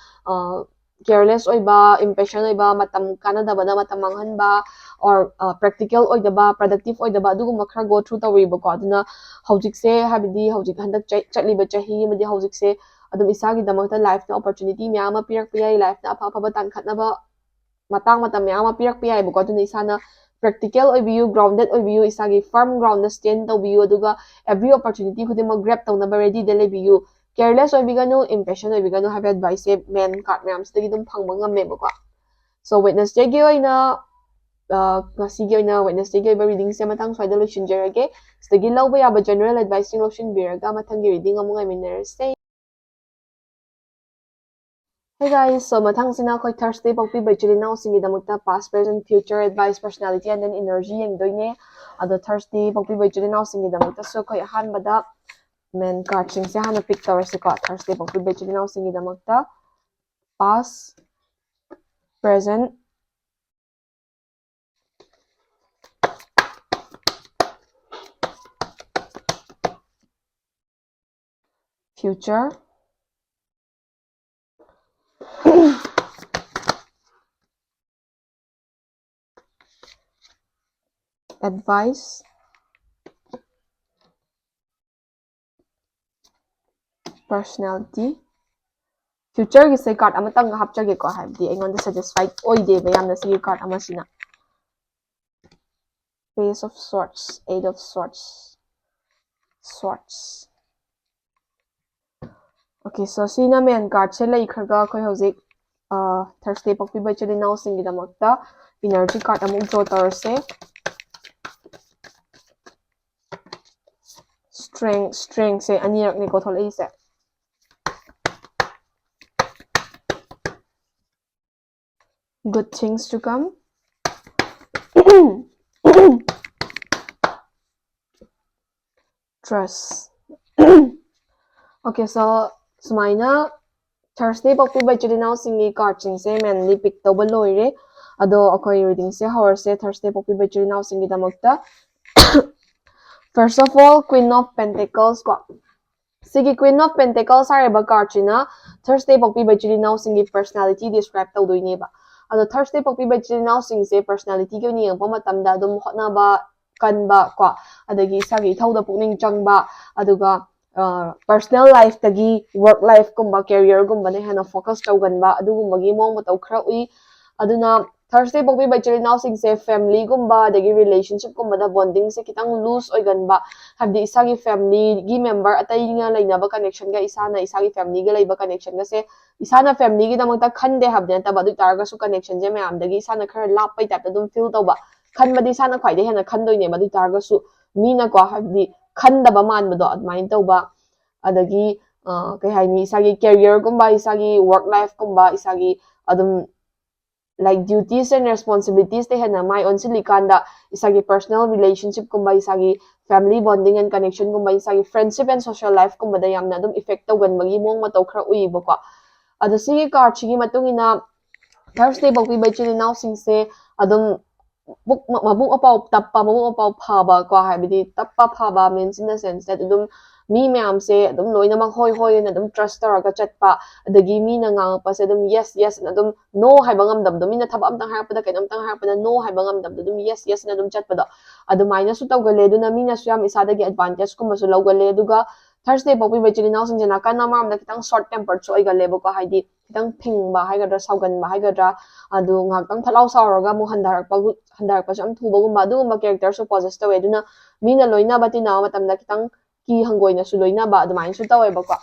ꯑ, careless ꯑꯣꯏꯕ, impatient ꯑꯣꯏꯕ, ꯃꯇꯝ ꯀꯥꯟꯅꯗꯕꯗ ꯃꯇꯝ ꯃꯥꯡꯍꯟꯕ, or, ꯑ, practical ꯑꯣꯏꯗꯕ, productive ꯑꯣꯏꯗꯕ, ꯑꯗꯨꯒꯨꯝꯕ ꯈꯔ go through ꯇꯧꯔꯤꯕꯀꯣ꯫ ꯑꯗꯨꯅ ꯍꯧꯖꯤꯛꯁꯦ, ꯍꯥꯏꯕꯗꯤ ꯍꯧꯖꯤꯛ ꯍꯟꯗꯛ ꯆ-, ꯆꯠꯂꯤꯕ ꯆꯍꯤ ꯑꯃꯗꯤ ꯍꯧꯖꯤꯛꯁꯦ ꯑꯗꯨꯝ ꯏꯁꯥꯒꯤꯗꯃꯛꯇ life ꯇ opportunity ꯃꯌꯥꯝ ꯑꯃ ꯄꯤꯔꯛꯄ ꯌꯥꯏ, life ꯇ ꯑꯐ ꯑꯐꯕ ꯇꯥꯟꯈꯠꯅꯕ ꯃꯇꯥꯡ ꯃꯇꯝ ꯃꯌꯥꯝ ꯑꯃ ꯄꯤꯔꯛꯄ ꯌꯥꯏꯕꯀꯣ꯫ ꯑꯗꯨꯅ ꯏꯁꯥꯅ practical ꯑꯣꯏꯕꯤꯌꯨ, grounded ꯑꯣꯏꯕꯤꯌꯨ, ꯏꯁꯥꯒꯤ firm ground ꯗ stand ꯇꯧꯕꯤꯌꯨ, ꯑꯗꯨꯒ every opportunity ꯈꯨꯗꯤꯡꯃꯛ grab ꯇꯧꯅꯕ ready ꯗ ꯂꯩꯕꯤꯌꯨ꯫ Careless ꯑꯣꯏꯕꯤꯒꯅꯨ, impatient ꯑꯣꯏꯕꯤꯒꯅꯨ ꯍꯥꯏꯕ advice ꯁꯦ main card ꯃꯌꯥꯝꯁꯤꯗꯒꯤ ꯑꯗꯨꯝ ꯐꯪꯕ ꯉꯝꯃꯦꯕꯀꯣ꯫ So Wednesday ꯒꯤ ꯑꯣꯏꯅ, ꯑ, ꯉꯁꯤꯒꯤ ꯑꯣꯏꯅ Wednesday ꯒꯤ ꯑꯣꯏꯕ reading ꯁꯦ ꯃꯇꯥꯡ ꯁ꯭ꯋꯥꯏꯗ ꯂꯣꯏꯁꯤꯟꯖꯔꯒꯦ꯫ ꯁꯤꯗꯒꯤ ꯂꯧꯕ ꯌꯥꯕ general advice ꯁꯤꯡ ꯂꯧꯁꯤꯟꯕꯤꯔꯒ ꯃꯊꯪꯒꯤ reading ꯑꯃꯨꯛ ꯉꯥꯏꯃꯤꯟꯅꯔꯁꯦ꯫ Hey guys, so ꯃꯊꯪꯁꯤꯅ ꯑꯩꯈꯣꯏ Thursday ꯄꯣꯛꯄꯤꯕ ꯏꯆꯤꯜ ꯏꯅꯥꯎꯁꯤꯡꯒꯤꯗꯃꯛꯇ past, present, future advice, personality and then energy ꯌꯦꯡꯗꯣꯏꯅꯦ꯫ ꯑꯗꯣ Thursday ꯄꯣꯛꯄꯤꯕ ꯏꯆꯤꯜ ꯏꯅꯥꯎꯁꯤꯡꯒꯤꯗꯃꯛꯇꯁꯨ ꯑꯩꯈꯣꯏ ꯑꯍꯥꯟꯕꯗ main card ꯁꯤꯡꯁꯦ ꯍꯥꯟꯅ pick ꯇꯧꯔꯁꯤꯀꯣ꯫ Thursday ꯄꯣꯛꯄꯤꯕ ꯏꯆꯤꯜ ꯏꯅꯥꯎꯁꯤꯡꯒꯤꯗꯃꯛꯇ past, present, future, advice, personality. Futureꯒꯤꯁꯦ card ꯑꯃꯇꯪꯒ ꯍꯥꯞꯆꯒꯦꯀꯣ, ꯍꯥꯏꯕꯗꯤ ꯑꯩꯉꯣꯟꯗ satisfied ꯑꯣꯏꯗꯦꯕ ꯌꯥꯝꯅ ꯁꯤꯒꯤ card ꯑꯃꯁꯤꯅ. Page of Swords, Eight of Swords, Swords. Okay, so ꯁꯤꯅ main cardꯁꯦ ꯂꯩꯈ꯭ꯔꯒ ꯑꯩꯈꯣꯏ ꯍꯧꯖꯤꯛ Thursday ꯄꯣꯛꯄꯤꯕ ꯏꯆꯤꯜ ꯏꯅꯥꯎꯁꯤꯡꯒꯤꯗꯃꯛꯇ energy card ꯑꯃꯨꯛ draw ꯇꯧꯔꯁꯦ. Strength, strengthꯁꯦ ꯑꯅꯤꯔꯛꯅꯤꯀꯣ ꯊꯣꯛꯂꯛꯏꯁꯦ. Good things to come. Trust. Okay, so ꯁꯨꯃꯥꯏꯅ Thursday ꯄꯣꯛꯄꯤꯕ ꯏꯆꯤꯜ ꯏꯅꯥꯎꯁꯤꯡꯒꯤ cardꯁꯤꯡꯁꯦ mainly pick ꯇꯧꯕ ꯂꯣꯏꯔꯦ꯫ ꯑꯗꯣ ꯑꯩꯈꯣꯏ readingꯁꯦ ꯍꯧꯔꯁꯦ Thursday ꯄꯣꯛꯄꯤꯕ ꯏꯆꯤꯜ ꯏꯅꯥꯎꯁꯤꯡꯒꯤꯗꯃꯛꯇ. First of all, Queen of Pentacles ꯀꯣ꯫ ꯁꯤꯒꯤ Queen of Pentacles ꯍꯥꯏꯔꯤꯕ cardꯁꯤꯅ Thursday ꯄꯣꯛꯄꯤꯕ ꯏꯆꯤꯜ ꯏꯅꯥꯎꯁꯤꯡꯒꯤ personality describe ꯇꯧꯗꯣꯏꯅꯦꯕ꯫ ꯑꯗꯣ Thursday ꯄꯣꯛꯄꯤꯕ ꯏꯆꯤꯜ ꯏꯅꯥꯎꯁꯤꯡꯁꯦ personalityꯒꯤ ꯑꯣꯏꯅ ꯌꯦꯡꯉꯛꯄ ꯃꯇꯝꯗ ꯑꯗꯨꯝ ꯍꯣꯠꯅꯕ ꯀꯟꯕ ꯀꯣ, ꯑꯗꯒꯤ ꯏꯁꯥꯒꯤ ꯏꯊꯧꯗ ꯄꯨꯛꯅꯤꯡ ꯆꯪꯕ, ꯑꯗꯨꯒ personal lifeꯇꯒꯤ work lifeꯀꯨꯝꯕ careerꯒꯨꯝꯕꯅ ꯍꯦꯟꯅ focus ꯇꯧꯒꯟꯕ ꯑꯗꯨꯒꯨꯝꯕꯒꯤ ꯃꯑꯣꯡ ꯃꯇꯧ ꯈꯔ ꯎꯏ꯫ ꯑꯗꯨꯅ Thursday ꯄꯣꯛꯄꯤꯕ ꯏꯆꯤꯜ ꯏꯅꯥꯎꯁꯤꯡꯁꯦ familyꯒꯨꯝꯕ ꯑꯗꯒꯤ relationshipꯀꯨꯝꯕꯗ bondingꯁꯦ ꯈꯤꯇꯪ loose ꯑꯣꯏꯒꯟꯕ, ꯍꯥꯏꯕꯗꯤ ꯏꯁꯥꯒꯤ familyꯒꯤ member ꯑꯇꯩꯅ ꯂꯩꯅꯕ connectionꯒ ꯏꯁꯥꯅ ꯏꯁꯥꯒꯤ familyꯒ ꯂꯩꯕ connectionꯒꯁꯦ ꯏꯁꯥꯅ familyꯒꯤꯗꯃꯛꯇ ꯈꯟꯗꯦ ꯍꯥꯏꯕꯗꯤ ꯅꯠꯇꯕ, ꯑꯗꯨ ꯑꯣꯏ ꯇꯥꯔꯒꯁꯨ connectionꯁꯦ ꯃꯌꯥꯝꯗꯒꯤ ꯏꯁꯥꯅ ꯈꯔ ꯂꯥꯞꯄꯩ typeꯇ ꯑꯗꯨꯝ feel ꯇꯧꯕ꯫ ꯈꯟꯕꯗꯤ ꯏꯁꯥꯅ ꯈ꯭ꯋꯥꯏꯗꯒꯤ ꯍꯦꯟꯅ ꯈꯟꯗꯣꯏꯅꯦꯕ, ꯑꯗꯨ ꯑꯣꯏ ꯇꯥꯔꯒꯁꯨ ꯃꯤꯅꯀꯣ, ꯍꯥꯏꯕꯗꯤ ꯈꯟꯗꯕ ꯃꯥꯟꯕꯗꯣ ꯑꯗꯨꯃꯥꯏꯅ ꯇꯧꯕ꯫ ꯑꯗꯒꯤ ꯀꯩ ꯍꯥꯏꯅꯤ, ꯏꯁꯥꯒꯤ careerꯒꯨꯝꯕ, ꯏꯁꯥꯒꯤ work lifeꯀꯨꯝꯕ, ꯏꯁꯥꯒꯤ ꯑꯗꯨꯝ like duties and responsibilitiesꯇ ꯍꯦꯟꯅ ꯃꯥꯏ ꯑꯣꯟꯁꯤꯜꯂꯤꯀꯥꯟꯗ ꯏꯁꯥꯒꯤ personal relationshipꯀꯨꯝꯕ, ꯏꯁꯥꯒꯤ family bonding and connectionꯒꯨꯝꯕ, ꯏꯁꯥꯒꯤ friendship and social lifeꯀꯨꯝꯕꯗ ꯌꯥꯝꯅ ꯑꯗꯨꯝ effect ꯇꯧꯒꯟꯕꯒꯤ ꯃꯑꯣꯡ ꯃꯇꯧ ꯈꯔ ꯎꯏꯌꯦꯕꯀꯣ꯫ ꯑꯗꯣ ꯁꯤꯒꯤ cardꯁꯤꯒꯤ ꯃꯇꯨꯡ ꯏꯟꯅ Thursday ꯄꯣꯛꯄꯤꯕ ꯏꯆꯤꯜ ꯏꯅꯥꯎꯁꯤꯡꯁꯦ ꯑꯗꯨꯝ ꯄꯨꯛ-, ꯃ-, ꯃꯕꯨꯛ ꯃꯄꯥꯎ ꯇꯞꯄ, ꯃꯕꯨꯛ ꯃꯄꯥꯎ ꯐꯕ ꯀꯣ, ꯍꯥꯏꯕꯗꯤ ꯇꯞꯄ ꯐꯕ means in the sense that ꯑꯗꯨꯝ ꯃꯤ ꯃꯌꯥꯝꯁꯦ ꯑꯗꯨꯝ ꯂꯣꯏꯅꯃꯛ ꯍꯣꯏ ꯍꯣꯏ ꯑꯅ ꯑꯗꯨꯝ trust ꯇꯧꯔꯒ ꯆꯠꯄ, ꯑꯗꯒꯤ ꯃꯤꯅ ꯉꯥꯡꯉꯛꯄꯁꯦ ꯑꯗꯨꯝ yes yes ꯑꯅ ꯑꯗꯨꯝ no ꯍꯥꯏꯕ ꯉꯝꯗꯕꯗꯣ, ꯃꯤꯅ ꯊꯕꯛ ꯑꯝꯇꯪ ꯍꯥꯏꯔꯛꯄꯗ, ꯀꯩꯅꯣꯝꯇꯪ ꯍꯥꯏꯔꯛꯄꯗ no ꯍꯥꯏꯕ ꯉꯝꯗꯕꯗꯣ, ꯑꯗꯨꯝ yes yes ꯑꯅ ꯑꯗꯨꯝ ꯆꯠꯄꯗꯣ ꯑꯗꯨꯃꯥꯏꯅꯁꯨ ꯇꯧꯒꯜꯂꯦ꯫ ꯑꯗꯨꯅ ꯃꯤꯅꯁꯨ ꯌꯥꯝ ꯏꯁꯥꯗꯒꯤ advantageꯀꯨꯝꯕꯁꯨ ꯂꯧꯒꯜꯂꯦ꯫ ꯑꯗꯨꯒ Thursday ꯄꯣꯛꯄꯤꯕ ꯏꯆꯤꯜ ꯏꯅꯥꯎꯁꯤꯡꯁꯦ ꯅꯥꯀꯟ ꯑꯃꯔꯣꯝꯗ ꯈꯤꯇꯪ short temperedꯁꯨ ꯑꯣꯏꯒꯜꯂꯦꯕꯀꯣ, ꯍꯥꯏꯗꯤ ꯈꯤꯇꯪ ꯐꯤꯡꯕ ꯍꯥꯏꯒꯗ꯭ꯔꯥ, ꯁꯥꯎꯒꯟꯕ ꯍꯥꯏꯒꯗ꯭ꯔꯥ, ꯑꯗꯨ ꯉꯥꯏꯍꯥꯛꯇꯪ ꯐꯠ ꯂꯥꯎ ꯁꯥꯎꯔꯒ ꯑꯃꯨꯛ ꯍꯟꯊꯔꯛꯄ, ꯍꯟꯊꯔꯛꯄꯁꯨ ꯌꯥꯝ ꯊꯨꯕꯒꯨꯝꯕ, ꯑꯗꯨꯒꯨꯝꯕ characterꯁꯨ possess ꯇꯧꯋꯦ꯫ ꯑꯗꯨꯅ ꯃꯤꯅ ꯂꯣꯏꯅꯕ ꯇꯤꯟꯅꯕ ꯃꯇꯝꯗ ꯈꯤꯇꯪ ꯀꯤ ꯍꯪꯒꯣꯏꯅꯁꯨ ꯂꯣꯏꯅꯕ ꯑꯗꯨꯃꯥꯏꯅꯁꯨ ꯇꯧꯋꯦꯕꯀꯣ꯫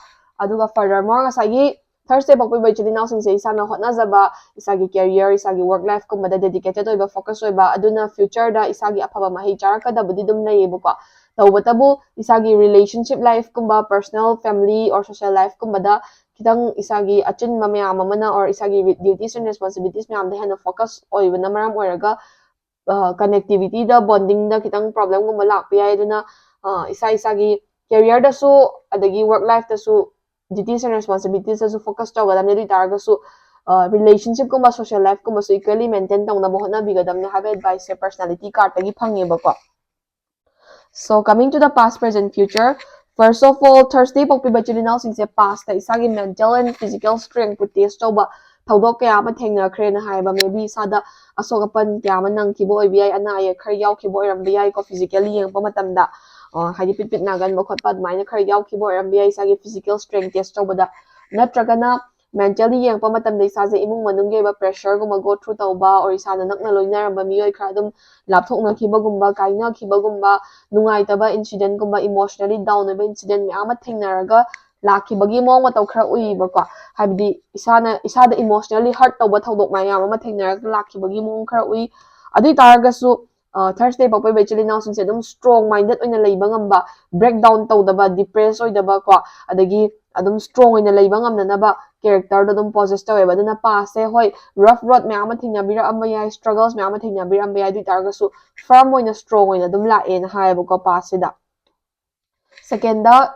ꯑꯗꯨꯒ furthermore, ꯉꯁꯥꯏꯒꯤ Thursday ꯄꯣꯛꯄꯤꯕ ꯏꯆꯤꯜ ꯏꯅꯥꯎꯁꯤꯡꯁꯦ ꯏꯁꯥꯅ ꯍꯣꯠꯅꯖꯕ, ꯏꯁꯥꯒꯤ career, ꯏꯁꯥꯒꯤ work lifeꯀꯨꯝꯕꯗ dedicated ꯑꯣꯏꯕ, focus ꯑꯣꯏꯕ, ꯑꯗꯨꯅ futureꯗ ꯏꯁꯥꯒꯤ ꯑꯐꯕ ꯃꯍꯩ ꯆꯥꯔꯛꯀꯗꯕꯗꯤ ꯑꯗꯨꯝ ꯂꯩꯌꯦꯕꯀꯣ꯫ ꯇꯧꯕꯇꯕꯨ ꯏꯁꯥꯒꯤ relationship lifeꯀꯨꯝꯕ, personal, family or social lifeꯀꯨꯝꯕꯗ ꯈꯤꯇꯪ ꯏꯁꯥꯒꯤ ꯑꯆꯤꯟꯕ ꯃꯌꯥꯝ ꯑꯃꯅ or ꯏꯁꯥꯒꯤ re-, duties and responsibilities ꯃꯌꯥꯝꯗ ꯍꯦꯟꯅ focus ꯑꯣꯏꯕꯅ ꯃꯔꯝ ꯑꯣꯏꯔꯒ, ꯑ, connectivityꯗ, bondingꯗ ꯈꯤꯇꯪ problemꯒꯨꯝꯕ ꯂꯥꯛꯄ ꯌꯥꯏ꯫ ꯑꯗꯨꯅ, ꯑ, ꯏꯁꯥ ꯏꯁꯥꯒꯤ careerꯗꯁꯨ ꯑꯗꯒꯤ work lifeꯇꯁꯨ duties and responsibilitiesꯇꯁꯨ focus ꯇꯧꯒꯗꯕꯅꯤ꯫ ꯑꯗꯨ ꯑꯣꯏ ꯇꯥꯔꯒꯁꯨ, ꯑ, relationshipꯀꯨꯝꯕ social lifeꯀꯨꯝꯕꯁꯨ equally maintain ꯇꯧꯅꯕ ꯍꯣꯠꯅꯕꯤꯒꯗꯕꯅꯤ ꯍꯥꯏꯕ adviceꯁꯦ personality cardꯇꯒꯤ ꯐꯪꯉꯦꯕꯀꯣ꯫ So coming to the past, present, future, first of all, Thursday ꯄꯣꯛꯄꯤꯕ ꯏꯆꯤꯜ ꯏꯅꯥꯎꯁꯤꯡꯁꯦ pastꯇ ꯏꯁꯥꯒꯤ mental and physical strengthꯄꯨ test ꯇꯧꯕ ꯊꯧꯗꯣꯛ ꯀꯌꯥ ꯑꯃ ꯊꯦꯡꯅꯈ꯭ꯔꯦꯅ ꯍꯥꯏꯕ꯫ Maybe ꯏꯁꯥꯗ ꯑꯁꯣꯛ ꯑꯄꯟ ꯀꯌꯥ ꯑꯃ ꯅꯪꯈꯤꯕ ꯑꯣꯏꯕ ꯌꯥꯏ, ꯑꯅꯥ ꯑꯌꯦꯛ ꯈꯔ ꯌꯥꯎꯈꯤꯕ ꯑꯣꯏꯔꯝꯕ ꯌꯥꯏꯀꯣ, physically ꯌꯦꯡꯉꯛꯄ ꯃꯇꯝꯗ, ꯑ, ꯍꯥꯏꯗꯤ ꯄꯤꯠ ꯄꯤꯠ ꯅꯥꯒꯟꯕ ꯈꯣꯠꯄ ꯑꯗꯨꯃꯥꯏꯅ ꯈꯔ ꯌꯥꯎꯈꯤꯕ ꯑꯣꯏꯔꯝꯕ ꯌꯥꯏ ꯏꯁꯥꯒꯤ physical strength test ꯇꯧꯕꯗ꯫ ꯅꯠꯇ꯭ꯔꯒꯅ mentally ꯌꯦꯡꯉꯛꯄ ꯃꯇꯝꯗ ꯏꯁꯥꯁꯦ ꯏꯃꯨꯡ ꯃꯅꯨꯡꯒꯤ ꯑꯣꯏꯕ pressureꯒꯨꯝꯕ go through ꯇꯧꯕ, or ꯏꯁꯥꯅ ꯅꯛꯅ ꯂꯣꯏꯅꯔꯝꯕ ꯃꯤꯑꯣꯏ ꯈꯔ ꯑꯗꯨꯝ ꯂꯥꯞꯊꯣꯛꯅꯈꯤꯕꯒꯨꯝꯕ, ꯀꯥꯏꯅꯈꯤꯕꯒꯨꯝꯕ, ꯅꯨꯡꯉꯥꯏꯇꯕ incidentꯀꯨꯝꯕ, emotionally down ꯑꯣꯏꯕ incident ꯃꯌꯥꯝ ꯑꯃ ꯊꯦꯡꯅꯔꯒ ꯂꯥꯛꯈꯤꯕꯒꯤ ꯃꯑꯣꯡ ꯃꯇꯧ ꯈꯔ ꯎꯏꯌꯦꯕꯀꯣ꯫ ꯍꯥꯏꯕꯗꯤ ꯏꯁꯥꯅ, ꯏꯁꯥꯗ emotionally hurt ꯇꯧꯕ ꯊꯧꯗꯣꯛ ꯃꯌꯥꯝ ꯑꯃ ꯊꯦꯡꯅꯔꯒ ꯂꯥꯛꯈꯤꯕꯒꯤ ꯃꯑꯣꯡ ꯈꯔ ꯎꯏ꯫ ꯑꯗꯨ ꯑꯣꯏ ꯇꯥꯔꯒꯁꯨ, ꯑ, Thursday ꯄꯣꯛꯄ ꯏꯆꯤꯜ ꯏꯅꯥꯎꯁꯤꯡꯁꯦ ꯑꯗꯨꯝ strong minded ꯑꯣꯏꯅ ꯂꯩꯕ ꯉꯝꯕ, break down ꯇꯧꯗꯕ, depress ꯑꯣꯏꯗꯕ ꯀꯣ, ꯑꯗꯒꯤ ꯑꯗꯨꯝ strong ꯑꯣꯏꯅ ꯂꯩꯕ ꯉꯝꯅꯅꯕ characterꯗꯣ ꯑꯗꯨꯝ possess ꯇꯧꯋꯦꯕ꯫ ꯑꯗꯨꯅ pastꯁꯦ, ꯍꯣꯏ, rough road ꯃꯌꯥꯝ ꯑꯃ ꯊꯦꯡꯅꯕꯤꯔꯛꯑꯝꯕ ꯌꯥꯏ, struggles ꯃꯌꯥꯝ ꯑꯃ ꯊꯦꯡꯅꯕꯤꯔꯛꯑꯝꯕ ꯌꯥꯏ, ꯑꯗꯨ ꯑꯣꯏ ꯇꯥꯔꯒꯁꯨ firm ꯑꯣꯏꯅ, strong ꯑꯣꯏꯅ ꯑꯗꯨꯝ ꯂꯥꯛꯑꯦꯅ ꯍꯥꯏꯌꯦꯕꯀꯣ pastꯁꯤꯗ꯫ Secondꯗ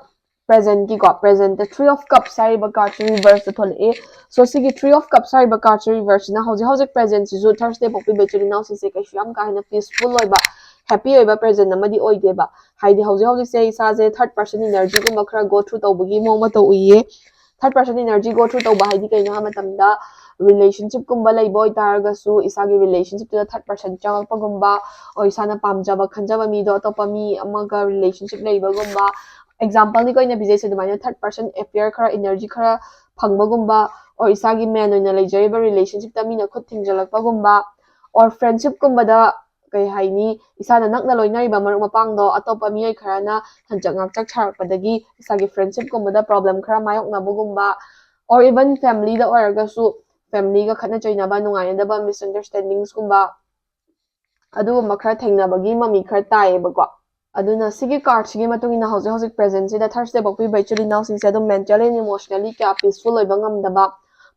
presentꯀꯤꯀꯣ, presentꯇ Three of Cups ꯍꯥꯏꯔꯤꯕ cardꯁꯦ reverseꯇ ꯊꯣꯛꯂꯛꯑꯦ꯫ So ꯁꯤꯒꯤ Three of Cups ꯍꯥꯏꯔꯤꯕ cardꯁꯦ reverseꯁꯤꯅ ꯍꯧꯖꯤꯛ ꯍꯧꯖꯤꯛ presentꯁꯤꯁꯨ Thursday ꯄꯣꯛꯄꯤꯕ ꯏꯆꯤꯜ ꯏꯅꯥꯎꯁꯤꯡꯁꯦ ꯀꯩꯁꯨ ꯌꯥꯝ ꯀꯥ ꯍꯦꯟꯅ peaceful ꯑꯣꯏꯕ, happy ꯑꯣꯏꯕ present ꯑꯃꯗꯤ ꯑꯣꯏꯗꯦꯕ꯫ ꯍꯥꯏꯗꯤ ꯍꯧꯖꯤꯛ ꯍꯧꯖꯤꯛꯁꯦ ꯏꯁꯥꯁꯦ third person energyꯒꯨꯝꯕ ꯈꯔ go through ꯇꯧꯕꯒꯤ ꯃꯑꯣꯡ ꯃꯇꯧ ꯎꯏꯌꯦ꯫ Third person energy go through ꯇꯧꯕ ꯍꯥꯏꯗꯤ ꯀꯩꯅꯣ ꯍꯥꯏꯕ ꯃꯇꯝꯗ, relationshipꯀꯨꯝꯕ ꯂꯩꯕ ꯑꯣꯏꯇꯥꯔꯒꯁꯨ ꯏꯁꯥꯒꯤ relationshipꯇꯨꯗ third person ꯆꯪꯉꯛꯄꯒꯨꯝꯕ, or ꯏꯁꯥꯅ ꯄꯥꯝꯖꯕ ꯈꯟꯖꯕ ꯃꯤꯗꯣ ꯑꯇꯣꯞꯄ ꯃꯤ ꯑꯃꯒ relationship ꯂꯩꯕꯒꯨꯝꯕ, Example ꯅꯤꯀꯣ ꯑꯩꯅ ꯄꯤꯖꯩꯁꯦ, ꯑꯗꯨꯃꯥꯏꯅ third person affair, ꯈꯔ energy ꯈꯔ ꯐꯪꯕꯒꯨꯝꯕ, or ꯏꯁꯥꯒꯤ main ꯑꯣꯏꯅ ꯂꯩꯖꯔꯤꯕ relationship ꯇ ꯃꯤꯅ ꯈꯨꯠ ꯊꯤꯡꯖꯤꯜꯂꯛꯄꯒꯨꯝꯕ, or friendship ꯀꯨꯝꯕꯗ, ꯀꯩ ꯍꯥꯏꯅꯤ, ꯏꯁꯥꯅ ꯅꯛꯅ ꯂꯣꯏꯅꯔꯤꯕ ꯃꯔꯨꯞ ꯃꯄꯥꯡꯗꯣ ꯑꯇꯣꯞꯄ ꯃꯤꯑꯣꯏ ꯈꯔꯅ ꯍꯟꯆꯛ ꯉꯥꯛꯆꯛ ꯁꯥꯔꯛꯄꯗꯒꯤ ꯏꯁꯥꯒꯤ friendship ꯀꯨꯝꯕꯗ problem ꯈꯔ ꯃꯥꯌꯣꯛꯅꯕꯒꯨꯝꯕ, or even family ꯗ ꯑꯣꯏꯔꯒꯁꯨ family ꯒ ꯈꯠꯅ ꯆꯩꯅꯕ, ꯅꯨꯡꯉꯥꯏꯅꯗꯕ, misunderstandings ꯀꯨꯝꯕ, ꯑꯗꯨꯒꯨꯝꯕ ꯈꯔ ꯊꯦꯡꯅꯕꯒꯤ ꯃꯃꯤ ꯈꯔ ꯇꯥꯏꯌꯦꯕꯀꯣ꯫ ꯑꯗꯨꯅ ꯁꯤꯒꯤ card ꯁꯤꯒꯤ ꯃꯇꯨꯡ ꯏꯟꯅ ꯍꯧꯖꯤꯛ ꯍꯧꯖꯤꯛ present ꯁꯤꯗ Thursday ꯄꯣꯛꯄꯤꯕ ꯏꯆꯤꯜ ꯏꯅꯥꯎꯁꯤꯡꯁꯦ ꯑꯗꯨꯝ mentally and emotionally ꯀꯌꯥ peaceful ꯑꯣꯏꯕ ꯉꯝꯗꯕ,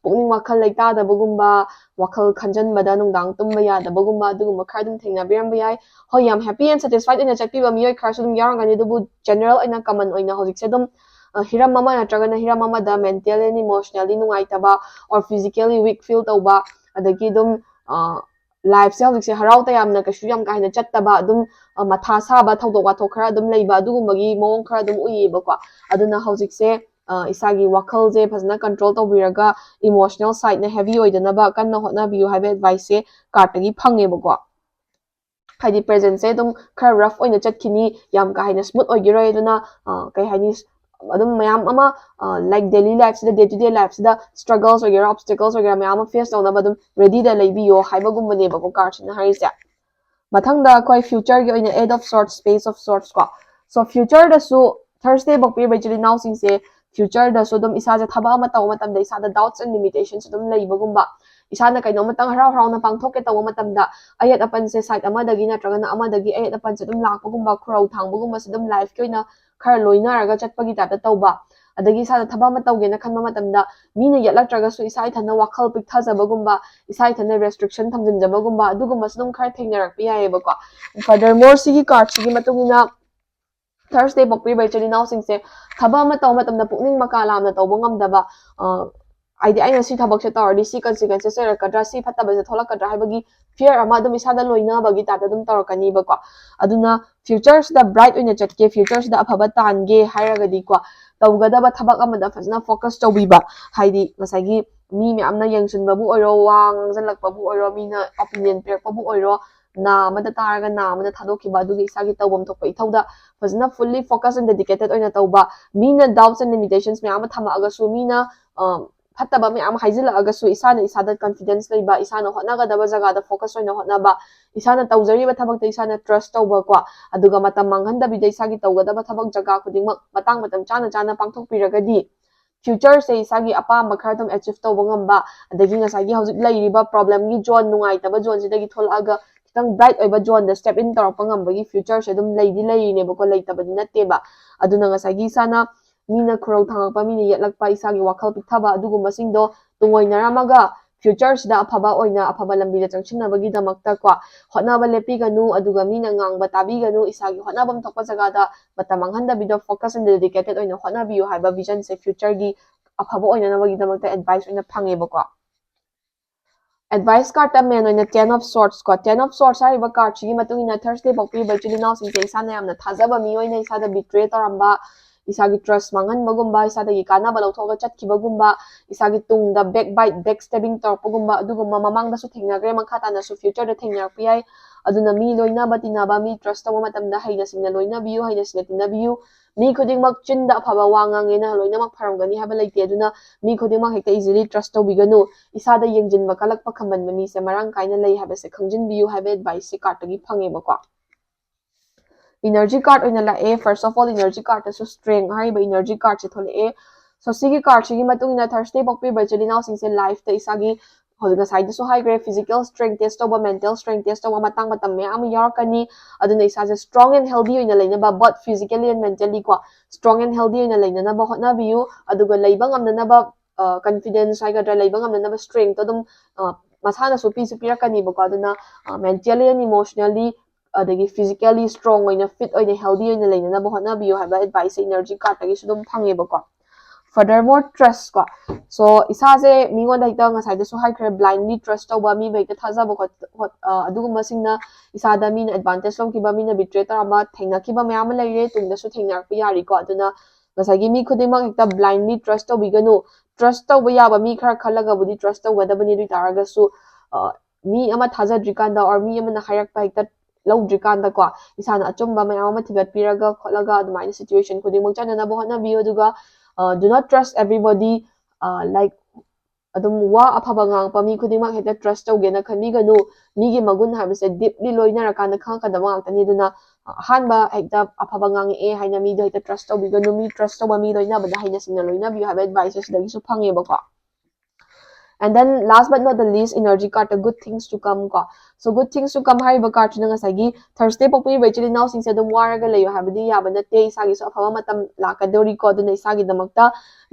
ꯄꯨꯛꯅꯤꯡ ꯋꯥꯈꯜ ꯂꯩꯇꯥꯗꯕꯒꯨꯝꯕ, ꯋꯥꯈꯜ ꯈꯟꯖꯟꯕꯗ ꯅꯨꯡꯗꯥꯡ ꯇꯨꯝꯕ ꯌꯥꯗꯕꯒꯨꯝꯕ, ꯑꯗꯨꯒꯨꯝꯕ ꯈꯔ ꯑꯗꯨꯝ ꯊꯦꯡꯅꯕꯤꯔꯝꯕ ꯌꯥꯏ꯫ ꯍꯣꯏ, ꯌꯥꯝ happy and satisfied ꯑꯣꯏꯅ ꯆꯠꯄꯤꯕ ꯃꯤꯑꯣꯏ ꯈꯔꯁꯨ ꯑꯗꯨꯝ ꯌꯥꯎꯔꯝꯒꯅꯤ, ꯑꯗꯨꯕꯨ general ꯑꯣꯏꯅ common ꯑꯣꯏꯅ ꯍꯧꯖꯤꯛꯁꯦ ꯑꯗꯨꯝ, ꯑ, ꯍꯤꯔꯝ ꯑꯃ ꯅꯠꯇ꯭ꯔꯒꯅ ꯍꯤꯔꯝ ꯑꯃꯗ mentally and emotionally ꯅꯨꯡꯉꯥꯏꯇꯕ, or physically weak feel ꯇꯧꯕ, ꯑꯗꯒꯤ ꯑꯗꯨꯝ, ꯑ, life ꯁꯦ ꯍꯧꯖꯤꯛꯁꯦ ꯍꯔꯥꯎ ꯇꯌꯥꯝꯅ ꯀꯩꯁꯨ ꯌꯥꯝ ꯀꯥ ꯍꯦꯟꯅ ꯆꯠꯇꯕ, ꯑꯗꯨꯝ, ꯑ, ꯃꯊꯥ ꯁꯥꯕ, ꯊꯧꯗꯣꯛ ꯋꯥꯊꯣꯛ ꯈꯔ ꯑꯗꯨꯝ ꯂꯩꯕ, ꯑꯗꯨꯒꯨꯝꯕꯒꯤ ꯃꯑꯣꯡ ꯈꯔ ꯑꯗꯨꯝ ꯎꯏꯌꯦꯕꯀꯣ꯫ ꯑꯗꯨꯅ ꯍꯧꯖꯤꯛꯁꯦ, ꯑ, ꯏꯁꯥꯒꯤ ꯋꯥꯈꯜꯁꯦ ꯐꯖꯅ control ꯇꯧꯕꯤꯔꯒ emotional side ꯅ heavy ꯑꯣꯏꯗꯅꯕ ꯀꯟꯅ ꯍꯣꯠꯅꯕꯤꯌꯨ ꯍꯥꯏꯕ advice ꯁꯦ card ꯇꯒꯤ ꯐꯪꯉꯦꯕꯀꯣ꯫ ꯍꯥꯏꯗꯤ present ꯁꯦ ꯑꯗꯨꯝ ꯈꯔ rough ꯑꯣꯏꯅ ꯆꯠꯈꯤꯅꯤ, ꯌꯥꯝ ꯀꯥ ꯍꯦꯟꯅ smooth ꯑꯣꯏꯈꯤꯔꯣꯏ꯫ ꯑꯗꯨꯅ, ꯑ, ꯀꯩ ꯍꯥꯏꯅꯤ, ꯑꯗꯨꯝ ꯃꯌꯥꯝ ꯑꯃ, ꯑ, like daily life ꯁꯤꯗ, day to day life ꯁꯤꯗ struggles ꯑꯣꯏꯒꯦꯔꯥ, obstacles ꯑꯣꯏꯒꯦꯔꯥ, ꯃꯌꯥꯝ ꯑꯃ face ꯇꯧꯅꯕ ꯑꯗꯨꯝ ready ꯗ ꯂꯩꯕꯤꯌꯣ ꯍꯥꯏꯕꯒꯨꯝꯕꯅꯦꯕꯀꯣ card ꯁꯤꯅ ꯍꯥꯏꯔꯤꯁꯦ꯫ ꯃꯊꯪꯗ ꯑꯩꯈꯣꯏ future ꯒꯤ ꯑꯣꯏꯅ Eight of Swords, Page of Swords ꯀꯣ꯫ So future ꯗꯁꯨ Thursday ꯄꯣꯛꯄꯤꯕ ꯏꯆꯤꯜ ꯏꯅꯥꯎꯁꯤꯡꯁꯦ future ꯗꯁꯨ ꯑꯗꯨꯝ ꯏꯁꯥꯁꯦ ꯊꯕꯛ ꯑꯃ ꯇꯧꯕ ꯃꯇꯝꯗ ꯏꯁꯥꯗ doubts and limitations ꯑꯗꯨꯝ ꯂꯩꯕꯒꯨꯝꯕ, ꯏꯁꯥꯅ ꯀꯩꯅꯣꯝꯇꯪ ꯍꯔꯥꯎ ꯍꯔꯥꯎꯅ ꯄꯥꯡꯊꯣꯛꯀꯦ ꯇꯧꯕ ꯃꯇꯝꯗ ꯑꯌꯦꯠ ꯑꯄꯟꯁꯦ side ꯑꯃꯗꯒꯤ ꯅꯠꯇ꯭ꯔꯒꯅ ꯑꯃꯗꯒꯤ ꯑꯌꯦꯠ ꯑꯄꯟꯁꯦ ꯑꯗꯨꯝ ꯂꯥꯛꯄꯒꯨꯝꯕ, ꯈꯨꯔꯧ ꯊꯥꯡꯕꯒꯨꯝꯕꯁꯦ ꯑꯗꯨꯝ life ꯀꯤ ꯑꯣꯏꯅ ꯈꯔ ꯂꯣꯏꯅꯔꯒ ꯆꯠꯄꯒꯤ type ꯇ ꯇꯧꯕ, ꯑꯗꯒꯤ ꯏꯁꯥꯅ ꯊꯕꯛ ꯑꯃ ꯇꯧꯒꯦꯅ ꯈꯟꯕ ꯃꯇꯝꯗ ꯃꯤꯅ ꯌꯦꯠꯂꯛꯇ꯭ꯔꯒꯁꯨ ꯏꯁꯥ ꯏꯊꯟꯗ ꯋꯥꯈꯜ ꯄꯤꯛꯊꯖꯕꯒꯨꯝꯕ, ꯏꯁꯥ ꯏꯊꯟꯗ restriction ꯊꯝꯖꯤꯟꯖꯕꯒꯨꯝꯕ, ꯑꯗꯨꯒꯨꯝꯕꯁꯨ ꯑꯗꯨꯝ ꯈꯔ ꯊꯦꯡꯅꯔꯛꯄ ꯌꯥꯏꯌꯦꯕꯀꯣ꯫ Furthermore, ꯁꯤꯒꯤ card ꯁꯤꯒꯤ ꯃꯇꯨꯡ ꯏꯟꯅ Thursday ꯄꯣꯛꯄꯤꯕ ꯏꯆꯤꯜ ꯏꯅꯥꯎꯁꯤꯡꯁꯦ ꯊꯕꯛ ꯑꯃ ꯇꯧꯕ ꯃꯇꯝꯗ ꯄꯨꯛꯅꯤꯡ ꯃꯀꯥ ꯂꯥꯝꯅ ꯇꯧꯕ ꯉꯝꯗꯕ, ꯑ, ꯍꯥꯏꯗꯤ ꯑꯩꯅ ꯁꯤ ꯊꯕꯛꯁꯦ ꯇꯧꯔꯗꯤ ꯁꯤ consequences ꯂꯩꯔꯛꯀꯗ꯭ꯔꯥ, ꯁꯤ ꯐꯠꯇꯕꯁꯦ ꯊꯣꯛꯂꯛꯀꯗ꯭ꯔꯥ ꯍꯥꯏꯕꯒꯤ fear ꯑꯃ ꯑꯗꯨꯝ ꯏꯁꯥꯗ ꯂꯣꯏꯅꯕꯒꯤ type ꯇ ꯑꯗꯨꯝ ꯇꯧꯔꯛꯀꯅꯤꯕꯀꯣ꯫ ꯑꯗꯨꯅ future ꯁꯤꯗ bright ꯑꯣꯏꯅ ꯆꯠꯀꯦ, future ꯁꯤꯗ ꯑꯐꯕ ꯇꯥꯟꯒꯦ ꯍꯥꯏꯔꯒꯗꯤꯀꯣ, ꯇꯧꯒꯗꯕ ꯊꯕꯛ ꯑꯃꯗ ꯐꯖꯅ focus ꯇꯧꯕꯤꯕ, ꯍꯥꯏꯗꯤ ꯉꯁꯥꯏꯒꯤ ꯃꯤ ꯃꯌꯥꯝꯅ ꯌꯦꯡꯁꯤꯟꯕꯕꯨ ꯑꯣꯏꯔꯣ, ꯋꯥ ꯉꯥꯡꯁꯤꯜꯂꯛꯄꯕꯨ ꯑꯣꯏꯔꯣ, ꯃꯤꯅ opinion ꯄꯤꯔꯛꯄꯕꯨ ꯑꯣꯏꯔꯣ, ꯅꯥ ꯑꯃꯗ ꯇꯥꯔꯒ ꯅꯥ ꯑꯃꯗ ꯊꯥꯗꯣꯛꯈꯤꯕ, ꯑꯗꯨꯒꯤ ꯏꯁꯥꯒꯤ ꯇꯧꯐꯝ ꯊꯣꯛꯄ ꯏꯊꯧꯗ ꯐꯖꯅ fully focus and dedicated ꯑꯣꯏꯅ ꯇꯧꯕ, ꯃꯤꯅ doubts and limitations ꯃꯌꯥꯝ ꯑꯃ ꯊꯝꯃꯛꯑꯒꯁꯨ, ꯃꯤꯅ ꯑ, ꯐꯠꯇꯕ ꯃꯌꯥꯝ ꯍꯥꯏꯖꯤꯜꯂꯛꯑꯒꯁꯨ ꯏꯁꯥꯅ ꯏꯁꯥꯗ confidence ꯂꯩꯕ, ꯏꯁꯥꯅ ꯍꯣꯠꯅꯒꯗꯕ ꯖꯒꯥꯗ focus ꯑꯣꯏꯅ ꯍꯣꯠꯅꯕ, ꯏꯁꯥꯅ ꯇꯧꯖꯔꯤꯕ ꯊꯕꯛꯇ ꯏꯁꯥꯅ trust ꯇꯧꯕꯀꯣ, ꯑꯗꯨꯒ ꯃꯇꯝ ꯃꯥꯡꯍꯟꯗꯕꯤꯗ ꯏꯁꯥꯒꯤ ꯇꯧꯒꯗꯕ ꯊꯕꯛ ꯖꯒꯥ ꯈꯨꯗꯤꯡꯃꯛ ꯃꯇꯥꯡ ꯃꯇꯝ ꯆꯥꯅ ꯆꯥꯅ ꯄꯥꯡꯊꯣꯛꯄꯤꯔꯒꯗꯤ futureꯁꯦ ꯏꯁꯥꯒꯤ ꯑꯄꯥꯝꯕ ꯈꯔ ꯑꯗꯨꯝ achieve ꯇꯧꯕ ꯉꯝꯕ, ꯑꯗꯒꯤ ꯉꯁꯥꯏꯒꯤ ꯍꯧꯖꯤꯛ ꯂꯩꯔꯤꯕ problemꯒꯤ zone, ꯅꯨꯡꯉꯥꯏꯇꯕ zoneꯁꯤꯗꯒꯤ ꯊꯣꯛꯂꯛꯑꯒ ꯈꯤꯇꯪ bright ꯑꯣꯏꯕ zoneꯗ step in ꯇꯧꯔꯛꯄ ꯉꯝꯕꯒꯤ futureꯁꯦ ꯑꯗꯨꯝ ꯂꯩꯗꯤ ꯂꯩꯔꯤꯅꯦꯕꯀꯣ, ꯂꯩꯇꯕꯗꯤ ꯅꯠꯇꯦꯕ꯫ ꯑꯗꯨꯅ ꯉꯁꯥꯏꯒꯤ ꯏꯁꯥꯅ ꯃꯤꯅ ꯈꯨꯔꯧ ꯊꯥꯡꯉꯛꯄ, ꯃꯤꯅ ꯌꯦꯠꯂꯛꯄ, ꯏꯁꯥꯒꯤ ꯋꯥꯈꯜ ꯄꯤꯛꯊꯕ, ꯑꯗꯨꯒꯨꯝꯕꯁꯤꯡꯗꯣ ꯇꯨꯡꯑꯣꯏꯅꯔꯝꯃꯒ futureꯁꯤꯗ ꯑꯐꯕ ꯑꯣꯏꯅ, ꯑꯐꯕ ꯂꯝꯕꯤꯗ ꯆꯪꯁꯤꯟꯅꯕꯒꯤꯗꯃꯛꯇ ꯀꯣ, ꯍꯣꯠꯅꯕ ꯂꯦꯞꯄꯤꯒꯅꯨ, ꯑꯗꯨꯒ ꯃꯤꯅ ꯉꯥꯡꯕ ꯇꯥꯕꯤꯒꯅꯨ, ꯏꯁꯥꯒꯤ ꯍꯣꯠꯅꯐꯝ ꯊꯣꯛꯄ ꯖꯒꯥꯗ ꯃꯇꯝ ꯃꯥꯡꯍꯟꯗꯕꯤꯗ focus and dedicated ꯑꯣꯏꯅ ꯍꯣꯠꯅꯕꯤꯌꯨ ꯍꯥꯏꯕ visionꯁꯦ futureꯒꯤ ꯑꯐꯕ ꯑꯣꯏꯅꯅꯕꯒꯤꯗꯃꯛꯇ advice ꯑꯣꯏꯅ ꯐꯪꯉꯦꯕꯀꯣ꯫ Advice cardꯇ main ꯑꯣꯏꯅ Ten of Swords ꯀꯣ, Ten of Swords ꯍꯥꯏꯔꯤꯕ cardꯁꯤꯒꯤ ꯃꯇꯨꯡ ꯏꯟꯅ Thursday ꯄꯣꯛꯄꯤꯕ ꯏꯆꯤꯜ ꯏꯅꯥꯎꯁꯤꯡꯁꯦ ꯏꯁꯥꯅ ꯌꯥꯝꯅ ꯊꯥꯖꯕ ꯃꯤ ꯑꯣꯏꯅ ꯏꯁꯥꯗ betray ꯇꯧꯔꯝꯕ, ꯏꯁꯥꯒꯤ trust ꯃꯥꯡꯍꯟꯕꯒꯨꯝꯕ, ꯏꯁꯥꯗꯒꯤ ꯀꯥꯟꯅꯕ ꯂꯧꯊꯣꯛꯑꯒ ꯆꯠꯈꯤꯕꯒꯨꯝꯕ, ꯏꯁꯥꯒꯤ ꯇꯨꯡꯗ backbite, backstabbing ꯇꯧꯔꯛꯄꯒꯨꯝꯕ, ꯑꯗꯨꯒꯨꯝꯕ ꯃꯃꯥꯡꯗꯁꯨ ꯊꯦꯡꯅꯈ꯭ꯔꯦ, ꯃꯈꯥ ꯇꯥꯅꯁꯨ futureꯗ ꯊꯦꯡꯅꯔꯛꯄ ꯌꯥꯏ꯫ ꯑꯗꯨꯅ ꯃꯤ ꯂꯣꯏꯅꯕ ꯇꯤꯟꯅꯕ, ꯃꯤ trust ꯇꯧꯕ ꯃꯇꯝꯗ ꯍꯩꯅ ꯁꯤꯡꯅ ꯂꯣꯏꯅꯕꯤꯌꯨ, ꯍꯩꯅ ꯁꯤꯡꯅ ꯇꯤꯟꯅꯕꯤꯌꯨ꯫ ꯃꯤ ꯈꯨꯗꯤꯡꯃꯛ ꯆꯤꯟꯗ ꯑꯐꯕ ꯋꯥ ꯉꯥꯡꯉꯦꯅ ꯂꯣꯏꯅꯃꯛ ꯐꯔꯝꯒꯅꯤ ꯍꯥꯏꯕ ꯂꯩꯇꯦ, ꯑꯗꯨꯅ ꯃꯤ ꯈꯨꯗꯤꯡꯃꯛ ꯍꯦꯛꯇ easily trust ꯇꯧꯕꯤꯒꯅꯨ꯫ ꯏꯁꯥꯗ ꯌꯦꯡꯁꯤꯟꯕ, ꯀꯜꯂꯛꯄ, ꯈꯝꯕꯟꯕ ꯃꯤꯁꯦ ꯃꯔꯥꯡ ꯀꯥꯏꯅ ꯂꯩ ꯍꯥꯏꯕꯁꯦ ꯈꯪꯖꯤꯟꯕꯤꯌꯨ ꯍꯥꯏꯕ adviceꯁꯦ cardꯇꯒꯤ ꯐꯪꯉꯦꯕꯀꯣ꯫ Energy card ꯑꯣꯏꯅ ꯂꯥꯛꯑꯦ꯫ First of all, energy cardꯇꯁꯨ Strength ꯍꯥꯏꯔꯤꯕ energy cardꯁꯦ ꯊꯣꯛꯂꯛꯑꯦ꯫ So ꯁꯤꯒꯤ cardꯁꯤꯒꯤ ꯃꯇꯨꯡ ꯏꯟꯅ Thursday ꯄꯣꯛꯄꯤꯕ ꯏꯆꯤꯜ ꯏꯅꯥꯎꯁꯤꯡꯁꯦ lifeꯇ ꯏꯁꯥꯒꯤ, ꯍꯧꯖꯤꯛ ꯉꯁꯥꯏꯗꯁꯨ ꯍꯥꯏꯈ꯭ꯔꯦ, physical strength test ꯇꯧꯕ, mental strength test ꯇꯧꯕ ꯃꯇꯥꯡ ꯃꯇꯝ ꯃꯌꯥꯝ ꯑꯃ ꯌꯥꯎꯔꯛꯀꯅꯤ꯫ ꯑꯗꯨꯅ ꯏꯁꯥꯁꯦ strong and healthy ꯑꯣꯏꯅ ꯂꯩꯅꯕ, both physically and mentally ꯀꯣ, strong and healthy ꯑꯣꯏꯅ ꯂꯩꯅꯅꯕ ꯍꯣꯠꯅꯕꯤꯌꯨ꯫ ꯑꯗꯨꯒ ꯂꯩꯕ ꯉꯝꯅꯅꯕ, ꯑ, confidence ꯍꯥꯏꯒꯗ꯭ꯔꯥ, ꯂꯩꯕ ꯉꯝꯅꯅꯕ strengthꯇꯣ ꯑꯗꯨꯝ, ꯑ, ꯃꯁꯥꯅꯁꯨ ꯄꯤꯁꯨ ꯄꯤꯔꯛꯀꯅꯤꯕꯀꯣ꯫ ꯑꯗꯨꯅ, ꯑ, mentally and emotionally, ꯑꯗꯒꯤ physically strong ꯑꯣꯏꯅ, fit ꯑꯣꯏꯅ, healthy ꯑꯣꯏꯅ ꯂꯩꯅꯅꯕ ꯍꯣꯠꯅꯕꯤꯌꯨ ꯍꯥꯏꯕ adviceꯁꯦ energy cardꯇꯒꯤꯁꯨ ꯑꯗꯨꯝ ꯐꯪꯉꯦꯕꯀꯣ꯫ Furthermore, trust ꯀꯣ꯫ So ꯏꯁꯥꯁꯦ ꯃꯤꯉꯣꯟꯗ ꯍꯦꯛꯇ, ꯉꯁꯥꯏꯗꯁꯨ ꯍꯥꯏꯈ꯭ꯔꯦ, blindly trust ꯇꯧꯕ, ꯃꯤꯕꯨ ꯍꯦꯛꯇ ꯊꯥꯖꯕ ꯈꯣꯠ-, ꯈꯣꯠ-, ꯑ, ꯑꯗꯨꯒꯨꯝꯕꯁꯤꯡꯅ ꯏꯁꯥꯗ ꯃꯤꯅ advantage ꯂꯧꯈꯤꯕ, ꯃꯤꯅ betray ꯇꯧꯔꯝꯕ, ꯊꯦꯡꯅꯈꯤꯕ ꯃꯌꯥꯝ ꯑꯃ ꯂꯩꯔꯦ, ꯇꯨꯡꯗꯁꯨ ꯊꯦꯡꯅꯔꯛꯄ ꯌꯥꯔꯤꯀꯣ꯫ ꯑꯗꯨꯅ ꯉꯁꯥꯏꯒꯤ ꯃꯤ ꯈꯨꯗꯤꯡꯃꯛ ꯍꯦꯛꯇ blindly trust ꯇꯧꯕꯤꯒꯅꯨ꯫ Trust ꯇꯧꯕ ꯌꯥꯕ ꯃꯤ ꯈꯔ ꯈꯜꯂꯒꯕꯨꯗꯤ trust ꯇꯧꯒꯗꯕꯅꯤ, ꯑꯗꯨ ꯑꯣꯏ ꯇꯥꯔꯒꯁꯨ, ꯑ, ꯃꯤ ꯑꯃ ꯊꯥꯖꯗ꯭ꯔꯤꯀꯥꯟꯗ or ꯃꯤ ꯑꯃꯅ ꯍꯥꯏꯔꯛꯄ ꯍꯦꯛꯇ ꯂꯧꯗ꯭ꯔꯤꯀꯥꯟꯗꯀꯣ, ꯏꯁꯥꯅ ꯑꯆꯨꯝꯕ ꯃꯌꯥꯝ ꯑꯃ ꯊꯤꯒꯠꯄꯤꯔꯒ ꯈꯣꯠꯂꯒ ꯑꯗꯨꯃꯥꯏꯅ situation ꯈꯨꯗꯤꯡꯃꯛ ꯆꯠꯅꯅꯕ ꯍꯣꯠꯅꯕꯤꯌꯨ꯫ ꯑꯗꯨꯒ, uh, do not trust everybody, uh, like ꯑꯗꯨꯝ ꯋꯥ ꯑꯐꯕ ꯉꯥꯡꯉꯛꯄ ꯃꯤ ꯈꯨꯗꯤꯡꯃꯛ ꯍꯦꯛꯇ trust ꯇꯧꯒꯦꯅ ꯈꯟꯕꯤꯒꯅꯨ꯫ ꯃꯤꯒꯤ ꯃꯒꯨꯟ ꯍꯥꯏꯕꯁꯦ deeply ꯂꯣꯏꯅꯔꯀꯥꯟꯗ ꯈꯪꯉꯛꯀꯗꯕ ꯉꯥꯛꯇꯅꯤ꯫ ꯑꯗꯨꯅ ꯑꯍꯥꯟꯕ ꯍꯦꯛꯇ ꯑꯐꯕ ꯉꯥꯡꯉꯛꯑꯦ ꯍꯥꯏꯅ ꯃꯤꯗꯣ ꯍꯦꯛꯇ trust ꯇꯧꯕꯤꯒꯅꯨ꯫ ꯃꯤ trust ꯇꯧꯕ ꯃꯤ ꯂꯣꯏꯅꯕꯗ ꯍꯩꯅ ꯁꯤꯡꯅ ꯂꯣꯏꯅꯕꯤꯌꯨ ꯍꯥꯏꯕ advice ꯁꯤꯗꯒꯤꯁꯨ ꯐꯪꯉꯦꯕꯀꯣ꯫ And then last but not the least, energy card ꯇ good things to come ꯀꯣ꯫ So good things to come ꯍꯥꯏꯔꯤꯕ card ꯁꯤꯅ ꯉꯁꯥꯏꯒꯤ Thursday ꯄꯣꯛꯄꯤꯔꯤꯕ ꯏꯆꯤꯜ ꯏꯅꯥꯎꯁꯤꯡꯁꯦ ꯑꯗꯨꯝ ꯋꯥꯔꯒ ꯂꯩꯌꯨ ꯍꯥꯏꯕꯗꯤ ꯌꯥꯕ ꯅꯠꯇꯦ꯫ ꯏꯁꯥꯒꯤꯁꯨ ꯑꯐꯕ ꯃꯇꯝ ꯂꯥꯛꯀꯗꯧꯔꯤꯀꯣ꯫ ꯑꯗꯨꯅ ꯏꯁꯥꯒꯤꯗꯃꯛꯇ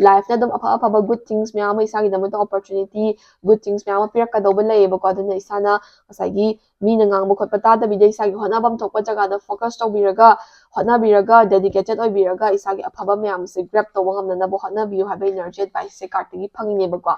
life ꯅ ꯑꯗꯨꯝ ꯑꯐ ꯑꯐꯕ good things ꯃꯌꯥꯝ ꯑꯃ, ꯏꯁꯥꯒꯤꯗꯃꯛꯇ opportunity, good things ꯃꯌꯥꯝ ꯑꯃ ꯄꯤꯔꯛꯀꯗꯧꯕ ꯂꯩꯌꯦꯕꯀꯣ꯫ ꯑꯗꯨꯅ ꯏꯁꯥꯅ ꯉꯁꯥꯏꯒꯤ ꯃꯤꯅ ꯉꯥꯡꯕ ꯈꯣꯠꯄ ꯇꯥꯗꯕꯤꯗ ꯏꯁꯥꯒꯤ ꯍꯣꯠꯅꯐꯝ ꯊꯣꯛꯄ ꯖꯒꯥꯗ focus ꯇꯧꯕꯤꯔꯒ, ꯍꯣꯠꯅꯕꯤꯔꯒ, dedicated ꯑꯣꯏꯕꯤꯔꯒ ꯏꯁꯥꯒꯤ ꯑꯐꯕ ꯃꯌꯥꯝꯁꯦ grab ꯇꯧꯕ ꯉꯝꯅꯅꯕ ꯍꯣꯠꯅꯕꯤꯌꯨ ꯍꯥꯏꯕ energy advice ꯁꯦ card ꯇꯒꯤ ꯐꯪꯉꯤꯅꯦꯕꯀꯣ꯫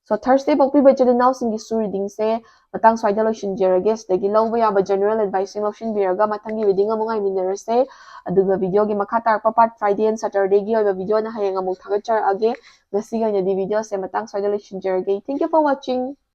So Thursday ꯄꯣꯛꯄꯤꯕ ꯏꯆꯤꯜ ꯏꯅꯥꯎꯁꯤꯡꯒꯤꯁꯨ reading ꯁꯦ ꯃꯇꯥꯡ ꯁ꯭ꯋꯥꯏꯗ ꯂꯣꯏꯁꯤꯟꯖꯔꯒꯦ꯫ ꯁꯤꯗꯒꯤ ꯂꯧꯕ ꯌꯥꯕ general advice ꯁꯤꯡ ꯂꯧꯁꯤꯟꯕꯤꯔꯒ ꯃꯊꯪꯒꯤ reading ꯑꯃꯨꯛ ꯉꯥꯏꯃꯤꯟꯅꯔꯁꯦ꯫ ꯑꯗꯨꯒ video ꯒꯤ ꯃꯈꯥ ꯇꯥꯔꯛꯄ part Friday and Saturday ꯒꯤ ꯑꯣꯏꯕ video ꯅ ꯍꯌꯦꯡ ꯑꯃꯨꯛ ꯊꯥꯒꯠꯆꯔꯛꯑꯒꯦ꯫ ꯉꯁꯤꯒꯤ ꯑꯣꯏꯅꯗꯤ video ꯁꯦ ꯃꯇꯥꯡ ꯁ꯭ꯋꯥꯏꯗ ꯂꯣꯏꯁꯤꯟꯖꯔꯒꯦ꯫ Thank you for watching.